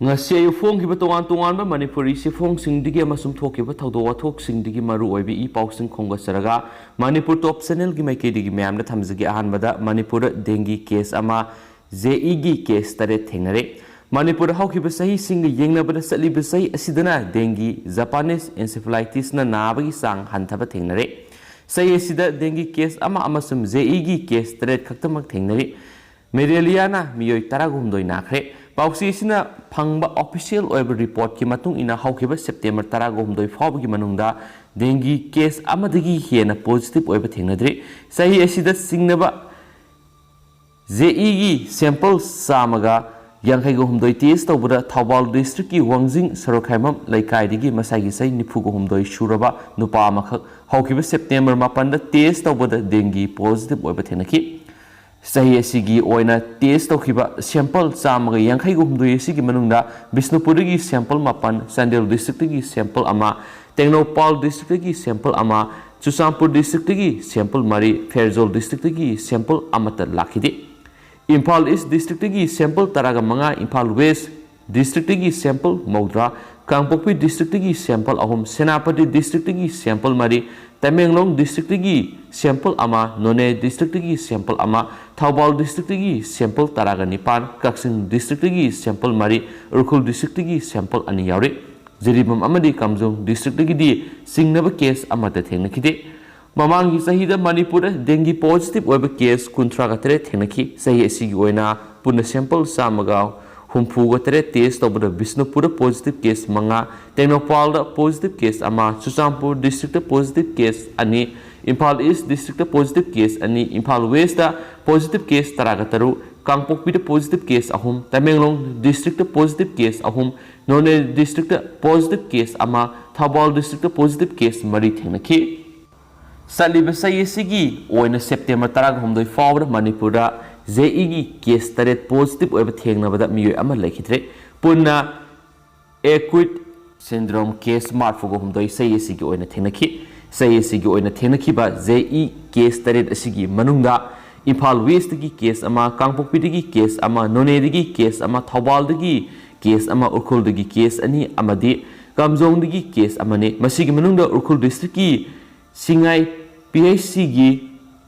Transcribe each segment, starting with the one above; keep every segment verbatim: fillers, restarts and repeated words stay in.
ꯉꯁꯤ ꯑꯌꯨꯛ ꯐꯣꯡꯈꯤꯕ ꯇꯣꯉꯥꯟ ꯇꯣꯉꯥꯟꯕ ꯃꯅꯤꯄꯨꯔꯤ ꯆꯦꯐꯣꯡꯁꯤꯡꯗꯒꯤ ꯑꯃꯁꯨꯡ ꯊꯣꯛꯈꯤꯕ ꯊꯧꯗꯣꯛ ꯋꯥꯊꯣꯛꯁꯤꯡꯗꯒꯤ ꯃꯔꯨ ꯑꯣꯏꯕ ꯏ ꯄꯥꯎꯁꯤꯡ ꯈꯣꯝꯒꯠꯆꯔꯒ ꯃꯅꯤꯄꯨꯔ ꯇꯣꯞ ꯆꯦꯅꯦꯜꯒꯤ ꯃꯥꯏꯀꯩꯗꯒꯤ ꯃꯌꯥꯝꯗ ꯊꯝꯖꯒꯦ꯫ ꯑꯍꯥꯟꯕꯗ ꯃꯅꯤꯄꯨꯔꯗ ꯗꯦꯡꯒꯤ ꯀꯦꯁ ꯑꯃ, ꯖꯦ ꯏꯒꯤ ꯀꯦꯁ ꯇꯔꯦꯠ ꯊꯦꯡꯅꯔꯦ꯫ ꯃꯅꯤꯄꯨꯔꯗ ꯍꯧꯈꯤꯕ ꯆꯍꯤꯁꯤꯡꯒ ꯌꯦꯡꯅꯕꯗ ꯆꯠꯂꯤꯕ ꯆꯍꯤ ꯑꯁꯤꯗꯅ ꯗꯦꯡꯒꯤ, ꯖꯄꯥꯅꯤꯁ ꯑꯦꯟꯁꯦꯐꯦꯂꯥꯏꯇꯤꯁꯅ ꯅꯥꯕꯒꯤ ꯆꯥꯡ ꯍꯟꯊꯕ ꯊꯦꯡꯅꯔꯦ꯫ ꯆꯍꯤ ꯑꯁꯤꯗ ꯗꯦꯡꯒꯤ ꯀꯦꯁ ꯑꯃ ꯑꯃꯁꯨꯡ ꯖꯦ ꯏꯒꯤ ꯀꯦꯁ ꯇꯔꯦꯠ ꯈꯛꯇꯃꯛ ꯊꯦꯡꯅꯔꯤ꯫ ꯃꯦꯂꯦꯔꯤꯌꯥꯅ ꯃꯤꯑꯣꯏ ꯇꯔꯥꯒ ꯍꯨꯝꯗꯣꯏ ꯅꯥꯈ꯭ꯔꯦ꯫ ꯄꯥꯎꯆꯦ ꯑꯁꯤꯅ ꯐꯪꯕ ꯑꯣꯐꯤꯁꯤꯌꯦꯜ ꯑꯣꯏꯕ ꯔꯤꯄꯣꯔꯠꯀꯤ ꯃꯇꯨꯡ ꯏꯟꯅ ꯍꯧꯈꯤꯕ ꯁꯦꯞꯇꯦꯝꯕꯔ ꯇꯔꯥꯒ ꯍꯨꯝꯗꯣꯏ ꯐꯥꯎꯕꯒꯤ ꯃꯅꯨꯡꯗ ꯗꯦꯡꯒꯤ ꯀꯦꯁ ꯑꯃꯗꯒꯤ ꯍꯦꯟꯅ ꯄꯣꯖꯤꯇꯤꯚ ꯑꯣꯏꯕ ꯊꯦꯡꯅꯗ꯭ꯔꯤ꯫ ꯆꯍꯤ ꯑꯁꯤꯗ ꯆꯤꯡꯅꯕ ꯖꯦ ꯏꯒꯤ ꯁꯦꯝꯄꯜ ꯆꯥꯝꯃꯒ ꯌꯥꯡꯈꯩꯒ ꯍꯨꯝꯗꯣꯏ ꯇꯦꯁ ꯇꯧꯕꯗ ꯊꯧꯕꯥꯜ ꯗꯤꯁꯇ꯭ꯔꯤꯛꯀꯤ ꯋꯥꯡꯖꯤꯡ ꯁꯣꯔꯣꯛꯈꯥꯏꯃꯝ ꯂꯩꯀꯥꯏꯗꯒꯤ ꯃꯁꯥꯒꯤ ꯆꯍꯤ ꯅꯤꯐꯨꯒ ꯍꯨꯝꯗꯣꯏ ꯁꯨꯔꯕ ꯅꯨꯄꯥ ꯑꯃꯈꯛ ꯍꯧꯈꯤꯕ ꯁꯦꯞꯇꯦꯝꯕꯔ ꯃꯥꯄꯟꯗ ꯇꯦꯁ ꯇꯧꯕꯗ ꯗꯦꯡꯒꯤ ꯄꯣꯖꯤꯇꯤꯚ ꯑꯣꯏꯕ ꯊꯦꯡꯅꯈꯤ꯫ ꯆꯍꯤ ꯑꯁꯤꯒꯤ ꯑꯣꯏꯅ ꯇꯦꯁ ꯇꯧꯈꯤꯕ ꯁꯦꯝꯄꯜ ꯆꯥꯝꯃꯒ ꯌꯥꯡꯈꯩꯒ ꯍꯨꯝꯗꯣꯏ ꯑꯁꯤꯒꯤ ꯃꯅꯨꯡꯗ ꯕꯤꯁꯅꯨꯄꯨꯔꯗꯒꯤ ꯁꯦꯝꯄꯜ ꯃꯥꯄꯟ, ꯆꯥꯟꯗꯦꯜ ꯗꯤꯁꯇ꯭ꯔꯤꯛꯇꯒꯤ ꯁꯦꯝꯄꯜ ꯑꯃ, ꯇꯦꯡꯅꯧꯄꯥꯜ ꯗꯤꯁꯇ꯭ꯔꯤꯛꯇꯒꯤ ꯁꯦꯝꯄꯜ ꯑꯃ, ꯆꯨꯔꯆꯥꯟꯄꯨꯔ ꯗꯤꯁꯇ꯭ꯔꯤꯛꯇꯒꯤ ꯁꯦꯝꯄꯜ ꯃꯔꯤ, ꯐꯦꯔꯖꯣꯜ ꯗꯤꯁꯇ꯭ꯔꯤꯛꯇꯒꯤ ꯁꯦꯝꯄꯜ ꯑꯃꯠꯇ ꯂꯥꯛꯈꯤꯗꯦ꯫ ꯏꯝꯐꯥꯜ ꯏꯁ ꯗꯤꯁꯇ꯭ꯔꯤꯛꯇꯒꯤ ꯁꯦꯝꯄꯜ ꯇꯔꯥꯒ ꯃꯉꯥ, ꯏꯝꯐꯥꯜ ꯋꯦꯁ ꯗꯤꯁꯇ꯭ꯔꯤꯛꯇꯒꯤ ꯁꯦꯝꯄꯜ ꯃꯧꯗ꯭ꯔꯥ, ꯀꯥꯡꯄꯣꯛꯄꯤ ꯗꯤꯁꯇ꯭ꯔꯤꯛꯇꯒꯤ ꯁꯦꯝꯄꯜ ꯑꯍꯨꯝ, ꯁꯦꯅꯥꯄꯇꯤ ꯗꯤꯁꯇ꯭ꯔꯤꯛꯇꯒꯤ ꯁꯦꯝꯄꯜ ꯃꯔꯤ, ꯇꯃꯦꯡꯂꯣꯡ ꯗꯤꯁꯇ꯭ꯔꯤꯛꯇꯒꯤ ꯁꯦꯝꯄꯜ ꯑꯃ, ꯅꯣꯅꯦ ꯗꯤꯁꯇ꯭ꯔꯤꯛꯇꯒꯤ ꯁꯦꯝꯄꯜ ꯑꯃ, ꯊꯧꯕꯥꯜ ꯗꯤꯁꯇ꯭ꯔꯤꯛꯇꯒꯤ ꯁꯦꯝꯄꯜ ꯇꯔꯥꯒ ꯅꯤꯄꯥꯟ, ꯀꯛꯆꯤꯡ ꯗꯤꯁꯇ꯭ꯔꯤꯛꯇꯒꯤ ꯁꯦꯝꯄꯜ ꯃꯔꯤ, ꯎꯈ꯭ꯔꯨꯜ ꯗꯤꯁꯇ꯭ꯔꯤꯛꯇꯒꯤ ꯁꯦꯝꯄꯜ ꯑꯅꯤ ꯌꯥꯎꯔꯤ꯫ ꯖꯤꯔꯤꯕꯥꯝ ꯑꯃꯗꯤ ꯀꯥꯝꯖꯣꯡ ꯗꯤꯁꯇ꯭ꯔꯤꯛꯇꯒꯤꯗꯤ ꯆꯤꯡꯅꯕ ꯀꯦꯁ ꯑꯃꯠꯇ ꯊꯦꯡꯅꯈꯤꯗꯦ꯫ ꯃꯃꯥꯡꯒꯤ ꯆꯍꯤꯗ ꯃꯅꯤꯄꯨꯔꯗ ꯗꯦꯡꯒꯤ ꯄꯣꯖꯤꯇꯤꯚ ꯑꯣꯏꯕ ꯀꯦꯁ ꯀꯨꯟꯊ꯭ꯔꯥꯒ ꯇꯔꯦꯠ ꯊꯦꯡꯅꯈꯤ꯫ ꯆꯍꯤ ꯑꯁꯤꯒꯤ ꯑꯣꯏꯅ ꯄꯨꯟꯅ ꯁꯦꯝꯄꯜ ꯆꯥꯝꯃꯒ ꯍꯨꯝꯐꯨꯒ ꯇꯔꯦꯠ ꯇꯦꯁ ꯇꯧꯕꯗ ꯕꯤꯁꯅꯨꯄꯨꯔꯗ ꯄꯣꯖꯤꯇꯤꯚ ꯀꯦꯁ ꯃꯉꯥ, ꯇꯦꯡꯅꯧꯄꯥꯜꯗ ꯄꯣꯖꯤꯇꯤꯚ ꯀꯦꯁ ꯑꯃ, ꯆꯨꯔꯆꯥꯟꯄꯨꯔ ꯗꯤꯁꯇ꯭ꯔꯤꯛꯇ ꯄꯣꯖꯤꯇꯤꯚ ꯀꯦꯁ ꯑꯅꯤ, ꯏꯝꯐꯥꯜ ꯏꯁ ꯗꯤꯁꯇ꯭ꯔꯤꯛꯇ ꯄꯣꯖꯤꯇꯤꯚ ꯀꯦꯁ ꯑꯅꯤ, ꯏꯝꯐꯥꯜ ꯋꯦꯁꯇ ꯄꯣꯖꯤꯇꯤꯚ ꯀꯦꯁ ꯇꯔꯥꯒ ꯇꯔꯨꯛ, ꯀꯥꯡꯄꯣꯛꯄꯤꯗ ꯄꯣꯖꯤꯇꯤꯚ ꯀꯦꯁ ꯑꯍꯨꯝ, ꯇꯃꯦꯡꯂꯣꯡ ꯗꯤꯁꯇ꯭ꯔꯤꯛꯇ ꯄꯣꯖꯤꯇꯤꯚ ꯀꯦꯁ ꯑꯍꯨꯝ, ꯅꯣꯅꯦ ꯗꯤꯁꯇ꯭ꯔꯤꯛꯇ ꯄꯣꯖꯤꯇꯤꯚ ꯀꯦꯁ ꯑꯃ, ꯊꯧꯕꯥꯜ ꯗꯤꯁꯇ꯭ꯔꯤꯛꯇ ꯄꯣꯖꯤꯇꯤꯚ ꯀꯦꯁ ꯃꯔꯤ ꯊꯦꯡꯅꯈꯤ꯫ ꯆꯠꯂꯤꯕ ꯆꯍꯤ ꯑꯁꯤꯒꯤ ꯑꯣꯏꯅ ꯁꯦꯞꯇꯦꯝꯕꯔ ꯇꯔꯥꯍꯨꯝꯗꯣꯏ ꯐꯥꯎꯕꯗ ꯃꯅꯤꯄꯨꯔꯗ ꯖꯦ ꯏꯒꯤ ꯀꯦꯁ ꯇꯔꯦꯠ ꯄꯣꯖꯤꯇꯤꯚ ꯑꯣꯏꯕ ꯊꯦꯡꯅꯕꯗ ꯃꯤꯑꯣꯏ ꯑꯃ ꯂꯩꯈꯤꯗ꯭ꯔꯦ꯫ ꯄꯨꯟꯅ ꯑꯦꯀ꯭ꯌꯨꯠ ꯁꯤꯟꯗ꯭ꯔꯣꯝ ꯀꯦꯁ ꯃꯔꯤꯐꯨꯒ ꯍꯨꯝꯗꯣꯏ ꯆꯍꯤ ꯑꯁꯤꯒꯤ ꯑꯣꯏꯅ ꯊꯦꯡꯅꯈꯤ꯫ ꯆꯍꯤ ꯑꯁꯤꯒꯤ ꯑꯣꯏꯅ ꯊꯦꯡꯅꯈꯤꯕ ꯖꯦ ꯏ ꯀꯦꯁ ꯇꯔꯦꯠ ꯑꯁꯤꯒꯤ ꯃꯅꯨꯡꯗ ꯏꯝꯐꯥꯜ ꯋꯦꯁꯇꯒꯤ ꯀꯦꯁ ꯑꯃ, ꯀꯥꯡꯄꯣꯛꯄꯤꯗꯒꯤ ꯀꯦꯁ ꯑꯃ, ꯅꯣꯅꯦꯗꯒꯤ ꯀꯦꯁ ꯑꯃ, ꯊꯧꯕꯥꯜꯗꯒꯤ ꯀꯦꯁ ꯑꯃ, ꯎꯈ꯭ꯔꯨꯜꯗꯒꯤ ꯀꯦꯁ ꯑꯅꯤ ꯑꯃꯗꯤ ꯀꯥꯝꯖꯣꯡꯗꯒꯤ ꯀꯦꯁ ꯑꯃꯅꯤ꯫ ꯃꯁꯤꯒꯤ ꯃꯅꯨꯡꯗ ꯎꯈ꯭ꯔꯨꯜ ꯗꯤꯁꯇ꯭ꯔꯤꯛꯀꯤ ꯁꯤꯡꯉꯥꯏ ꯄꯤ ꯑꯩꯆ ꯁꯤꯒꯤ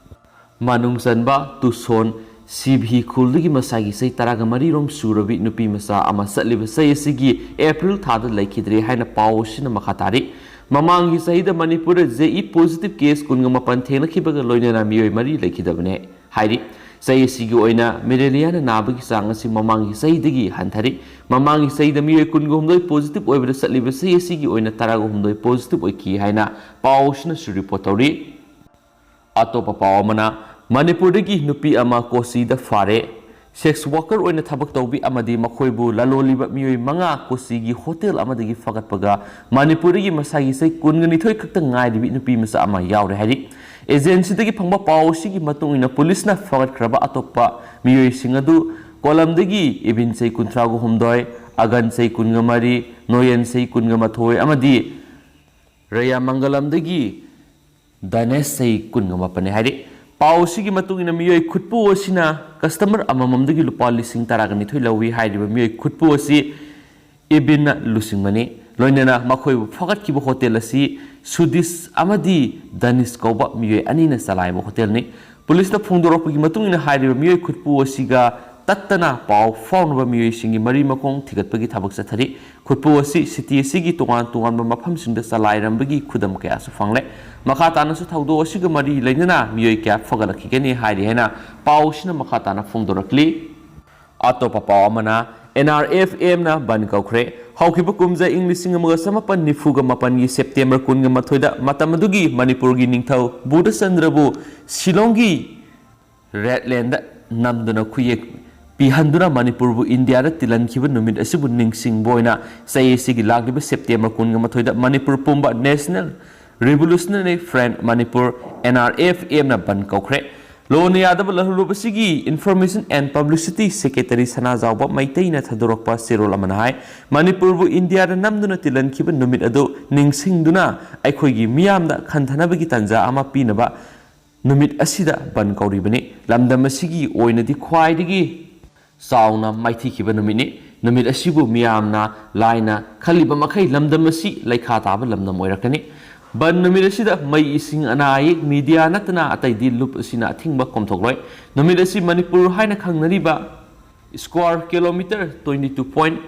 ꯃꯅꯨꯡ ꯆꯟꯕ ꯇꯨꯁꯣꯟ ꯁꯤꯚꯤ ꯈꯨꯜꯗꯒꯤ ꯃꯁꯥꯒꯤ ꯆꯍꯤ ꯇꯔꯥꯒ ꯃꯔꯤꯔꯣꯝ ꯁꯨꯔꯕꯤ ꯅꯨꯄꯤ ꯃꯆꯥ ꯑꯃ ꯆꯠꯂꯤꯕ ꯆꯍꯤ ꯑꯁꯤꯒꯤ ꯑꯦꯄ꯭ꯔꯤꯜ ꯊꯥꯗ ꯂꯩꯈꯤꯗ꯭ꯔꯦ ꯍꯥꯏꯅ ꯄꯥꯎ ꯑꯁꯤꯅ ꯃꯈꯥ ꯇꯥꯔꯤ꯫ ꯃꯃꯥꯡꯒꯤ ꯆꯍꯤꯗ ꯃꯅꯤꯄꯨꯔꯗ ꯖꯦ ꯏ ꯄꯣꯖꯤꯇꯤꯚ ꯀꯦꯁ ꯀꯨꯟꯒ ꯃꯥꯄꯟ ꯊꯦꯡꯅꯈꯤꯕꯒ ꯂꯣꯏꯅꯅ ꯃꯤꯑꯣꯏ ꯃꯔꯤ ꯂꯩꯈꯤꯗꯕꯅꯤ ꯍꯥꯏꯔꯤ꯫ ꯆꯍꯤ ꯑꯁꯤꯒꯤ ꯑꯣꯏꯅ ꯃꯦꯂꯦꯔꯤꯌꯥꯅ ꯅꯥꯕꯒꯤ ꯆꯥꯡ ꯑꯁꯤ ꯃꯃꯥꯡꯒꯤ ꯆꯍꯤꯗꯒꯤ ꯍꯟꯊꯔꯤ꯫ ꯃꯃꯥꯡꯒꯤ ꯆꯍꯤꯗ ꯃꯤꯑꯣꯏ ꯀꯨꯟꯒ ꯍꯨꯝꯗꯣꯏ ꯄꯣꯖꯤꯇꯤꯚ ꯑꯣꯏꯕꯗ ꯆꯠꯂꯤꯕ ꯆꯍꯤ ꯑꯁꯤꯒꯤ ꯑꯣꯏꯅ ꯇꯔꯥꯒ ꯍꯨꯝꯗꯣꯏ ꯄꯣꯖꯤꯇꯤꯚ ꯑꯣꯏꯈꯤ ꯍꯥꯏꯅ ꯄꯥꯎ ꯑꯁꯤꯅꯁꯨ ꯔꯤꯄꯣꯔꯠ ꯇꯧꯔꯤ꯫ ꯑꯇꯣꯞꯄ ꯄꯥꯎ ꯑꯃꯅ, ꯃꯅꯤꯄꯨꯔꯗꯒꯤ ꯅꯨꯄꯤ ꯑꯃ ꯀꯣꯆꯤꯗ ꯐꯥꯔꯦ꯫ ꯁꯦꯛꯁ ꯋꯥꯔꯀꯔ ꯑꯣꯏꯅ ꯊꯕꯛ ꯇꯧꯕꯤ ꯑꯃꯗꯤ ꯃꯈꯣꯏꯕꯨ ꯂꯂꯣꯜꯂꯤꯕ ꯃꯤꯑꯣꯏ ꯃꯉꯥ ꯀꯣꯆꯤꯒꯤ ꯍꯣꯇꯦꯜ ꯑꯃꯗꯒꯤ ꯐꯒꯠꯄꯒ ꯃꯅꯤꯄꯨꯔꯗꯒꯤ ꯃꯁꯥꯒꯤ ꯆꯍꯤ ꯀꯨꯟꯒ ꯅꯤꯊꯣꯏ ꯈꯛꯇ ꯉꯥꯏꯔꯤꯕꯤ ꯅꯨꯄꯤ ꯃꯆꯥ ꯑꯃ ꯌꯥꯎꯔꯦ ꯍꯥꯏꯔꯤ꯫ ꯑꯦꯖꯦꯟꯁꯤꯗꯒꯤ ꯐꯪꯕ ꯄꯥꯎ ꯑꯁꯤꯒꯤ ꯃꯇꯨꯡ ꯏꯟꯅ ꯄꯨꯂꯤꯁꯅ ꯐꯒꯠꯈ꯭ꯔꯕ ꯑꯇꯣꯞꯄ ꯃꯤꯑꯣꯏꯁꯤꯡ ꯑꯗꯨ ꯀꯣꯂꯝꯗꯒꯤ ꯏꯕꯤꯟ ꯆꯍꯤ ꯀꯨꯟꯊ꯭ꯔꯥꯒ ꯍꯨꯝꯗꯣꯏ, ꯑꯒꯟ ꯆꯍꯤ ꯀꯨꯟꯒ ꯃꯔꯤ, ꯅꯣꯌꯦꯟ ꯆꯍꯤ ꯀꯨꯟꯒ ꯃꯥꯊꯣꯏ ꯑꯃꯗꯤ ꯔꯌꯥꯃꯪꯒꯂꯝꯗꯒꯤ ꯗꯥꯅꯦꯁ ꯆꯍꯤ ꯀꯨꯟꯒ ꯃꯥꯄꯟꯅꯤ ꯍꯥꯏꯔꯤ꯫ ꯄꯥꯎ ꯑꯁꯤꯒꯤ ꯃꯇꯨꯡ ꯏꯟꯅ ꯃꯤꯑꯣꯏ ꯈꯨꯠꯄꯨ ꯑꯁꯤꯅ ꯀꯁꯇꯃꯔ ꯑꯃꯃꯝꯗꯒꯤ ꯂꯨꯄꯥ ꯂꯤꯁꯤꯡ ꯇꯔꯥꯒ ꯅꯤꯊꯣꯏ ꯂꯧꯏ ꯍꯥꯏꯔꯤꯕ ꯃꯤꯑꯣꯏ ꯈꯨꯠꯄꯨ ꯑꯁꯤ ꯏꯕꯤꯟꯅ ꯂꯨꯆꯤꯡꯕꯅꯤ꯫ ꯂꯣꯏꯅꯅ ꯃꯈꯣꯏꯕꯨ ꯐꯒꯠꯈꯤꯕ ꯍꯣꯇꯦꯜ ꯑꯁꯤ ꯁꯨꯗꯤꯁ ꯑꯃꯗꯤ ꯗꯅꯤꯁ ꯀꯧꯕ ꯃꯤꯑꯣꯏ ꯑꯅꯤꯅ ꯆꯂꯥꯏꯕ ꯍꯣꯇꯦꯜꯅꯤ꯫ ꯄꯨꯂꯤꯁꯅ ꯐꯣꯡꯗꯣꯔꯛꯄꯒꯤ ꯃꯇꯨꯡ ꯏꯟꯅ ꯍꯥꯏꯔꯤꯕ ꯃꯤꯑꯣꯏ ꯈꯨꯠꯄꯨ ꯑꯁꯤꯒ ꯇꯠꯇꯅ ꯄꯥꯎ ꯐꯥꯎꯅꯕ ꯃꯤꯑꯣꯏꯁꯤꯡꯒꯤ ꯃꯔꯤ ꯃꯈꯣꯡ ꯊꯤꯒꯠꯄꯒꯤ ꯊꯕꯛ ꯆꯠꯊꯔꯤ꯫ ꯈꯨꯠꯄꯨ ꯑꯁꯤ ꯁꯤꯇꯤ ꯑꯁꯤꯒꯤ ꯇꯣꯉꯥꯟ ꯇꯣꯉꯥꯟꯕ ꯃꯐꯝꯁꯤꯡꯗ ꯆꯂꯥꯏꯔꯝꯕꯒꯤ ꯈꯨꯗꯝ ꯀꯌꯥꯁꯨ ꯐꯪꯂꯦ꯫ ꯃꯈꯥ ꯇꯥꯅꯁꯨ ꯊꯧꯗꯣꯛ ꯑꯁꯤꯒ ꯃꯔꯤ ꯂꯩꯅꯅ ꯃꯤꯑꯣꯏ ꯀꯌꯥ ꯐꯒꯠꯂꯛꯈꯤꯒꯅꯤ ꯍꯥꯏꯔꯤ ꯍꯥꯏꯅ ꯄꯥꯎ ꯑꯁꯤꯅ ꯃꯈꯥ ꯇꯥꯅ ꯐꯣꯡꯗꯣꯔꯛꯂꯤ꯫ ꯑꯇꯣꯞꯄ ꯄꯥꯎ ꯑꯃꯅ, ꯑꯦꯟ ꯑꯥꯔ ꯑꯦꯐ ꯑꯦꯝꯅ ꯕꯟ ꯀꯧꯈ꯭ꯔꯦ꯫ ꯍꯧꯈꯤꯕ ꯀꯨꯝꯖꯥ ꯏꯪ ꯂꯤꯁꯤꯡ ꯑꯃꯒ ꯆꯃꯥꯄꯟ ꯅꯤꯐꯨꯒ ꯃꯥꯄꯟꯒꯤ ꯁꯦꯞꯇꯦꯝꯕꯔ ꯀꯨꯟꯒ ꯃꯥꯊꯣꯏꯗ ꯃꯇꯝ ꯑꯗꯨꯒꯤ ꯃꯅꯤꯄꯨꯔꯒꯤ ꯅꯤꯡꯊꯧ ꯕꯨꯙꯆꯟꯗ꯭ꯔꯕꯨ ꯁꯤꯂꯣꯡꯒꯤ ꯔꯦꯗ ꯂꯦꯟꯗ ꯅꯝꯗꯨꯅ ꯈꯨꯌꯦꯛ ꯄꯤꯍꯟꯗꯨꯅ ꯃꯅꯤꯄꯨꯔꯕꯨ ꯏꯟꯗꯤꯌꯥꯗ ꯇꯤꯜꯍꯟꯈꯤꯕ ꯅꯨꯃꯤꯠ ꯑꯁꯤꯕꯨ ꯅꯤꯡꯁꯤꯡꯕ ꯑꯣꯏꯅ ꯆꯍꯤ ꯑꯁꯤꯒꯤ ꯂꯥꯛꯂꯤꯕ ꯁꯦꯞꯇꯦꯝꯕꯔ ꯀꯨꯟꯒ ꯃꯥꯊꯣꯏꯗ ꯃꯅꯤꯄꯨꯔ ꯄꯨꯝꯕ national revolutionary front Manipur, N R F ꯑꯦꯝꯅ ꯕꯟ ꯀꯧꯈ꯭ꯔꯦ꯫ ꯂꯣꯟꯅ ꯌꯥꯗꯕ ꯂꯥꯜꯍꯧꯂꯨꯕꯁꯤꯒꯤ Information and Publicity Secretary ꯁꯅꯥꯖꯥꯎꯕ ꯃꯩꯇꯩꯅ ꯊꯥꯗꯣꯔꯛꯄ ꯆꯦꯔꯣꯜ ꯑꯃꯅ ꯍꯥꯏ, ꯃꯅꯤꯄꯨꯔꯕꯨ ꯏꯟꯗꯤꯌꯥꯗ ꯅꯝꯗꯨꯅ ꯇꯤꯜꯍꯟꯈꯤꯕ ꯅꯨꯃꯤꯠ ꯑꯗꯨ ꯅꯤꯡꯁꯤꯡꯗꯨꯅ ꯑꯩꯈꯣꯏꯒꯤ ꯃꯤꯌꯥꯝꯗ ꯈꯟꯊꯅꯕꯒꯤ ꯇꯥꯟꯖꯥ ꯑꯃ ꯄꯤꯅꯕ ꯅꯨꯃꯤꯠ ꯑꯁꯤꯗ ꯕꯟ ꯀꯧꯔꯤꯕꯅꯤ꯫ ꯂꯝꯗꯝ ꯑꯁꯤꯒꯤ ꯑꯣꯏꯅꯗꯤ ꯈ꯭ꯋꯥꯏꯗꯒꯤ ꯆꯥꯎꯅ ꯃꯥꯏꯊꯤꯈꯤꯕ ꯅꯨꯃꯤꯠꯅꯤ꯫ ꯅꯨꯃꯤꯠ ꯑꯁꯤꯕꯨ ꯃꯤꯌꯥꯝꯅ ꯂꯥꯏꯅ ꯈꯜꯂꯤꯕ ꯃꯈꯩ ꯂꯝꯗꯝ ꯑꯁꯤ ꯂꯩꯈꯥ ꯇꯥꯕ ꯂꯝꯗꯝ ꯑꯣꯏꯔꯛꯀꯅꯤ꯫ ꯕꯟ ꯅꯨꯃꯤꯠ ꯑꯁꯤꯗ ꯃꯩ, ꯏꯁꯤꯡ, ꯑꯅꯥ ꯑꯌꯦꯛ, ꯃꯤꯗꯤꯌꯥ ꯅꯠꯇꯅ ꯑꯇꯩꯗꯤ ꯂꯨꯞ ꯑꯁꯤꯅ ꯑꯊꯤꯡꯕ ꯀꯣꯝꯊꯣꯛꯂꯣꯏ꯫ ꯅꯨꯃꯤꯠ ꯑꯁꯤ ꯃꯅꯤꯄꯨꯔ ꯍꯥꯏꯅ ꯈꯪꯅꯔꯤꯕ square kilometre twenty two point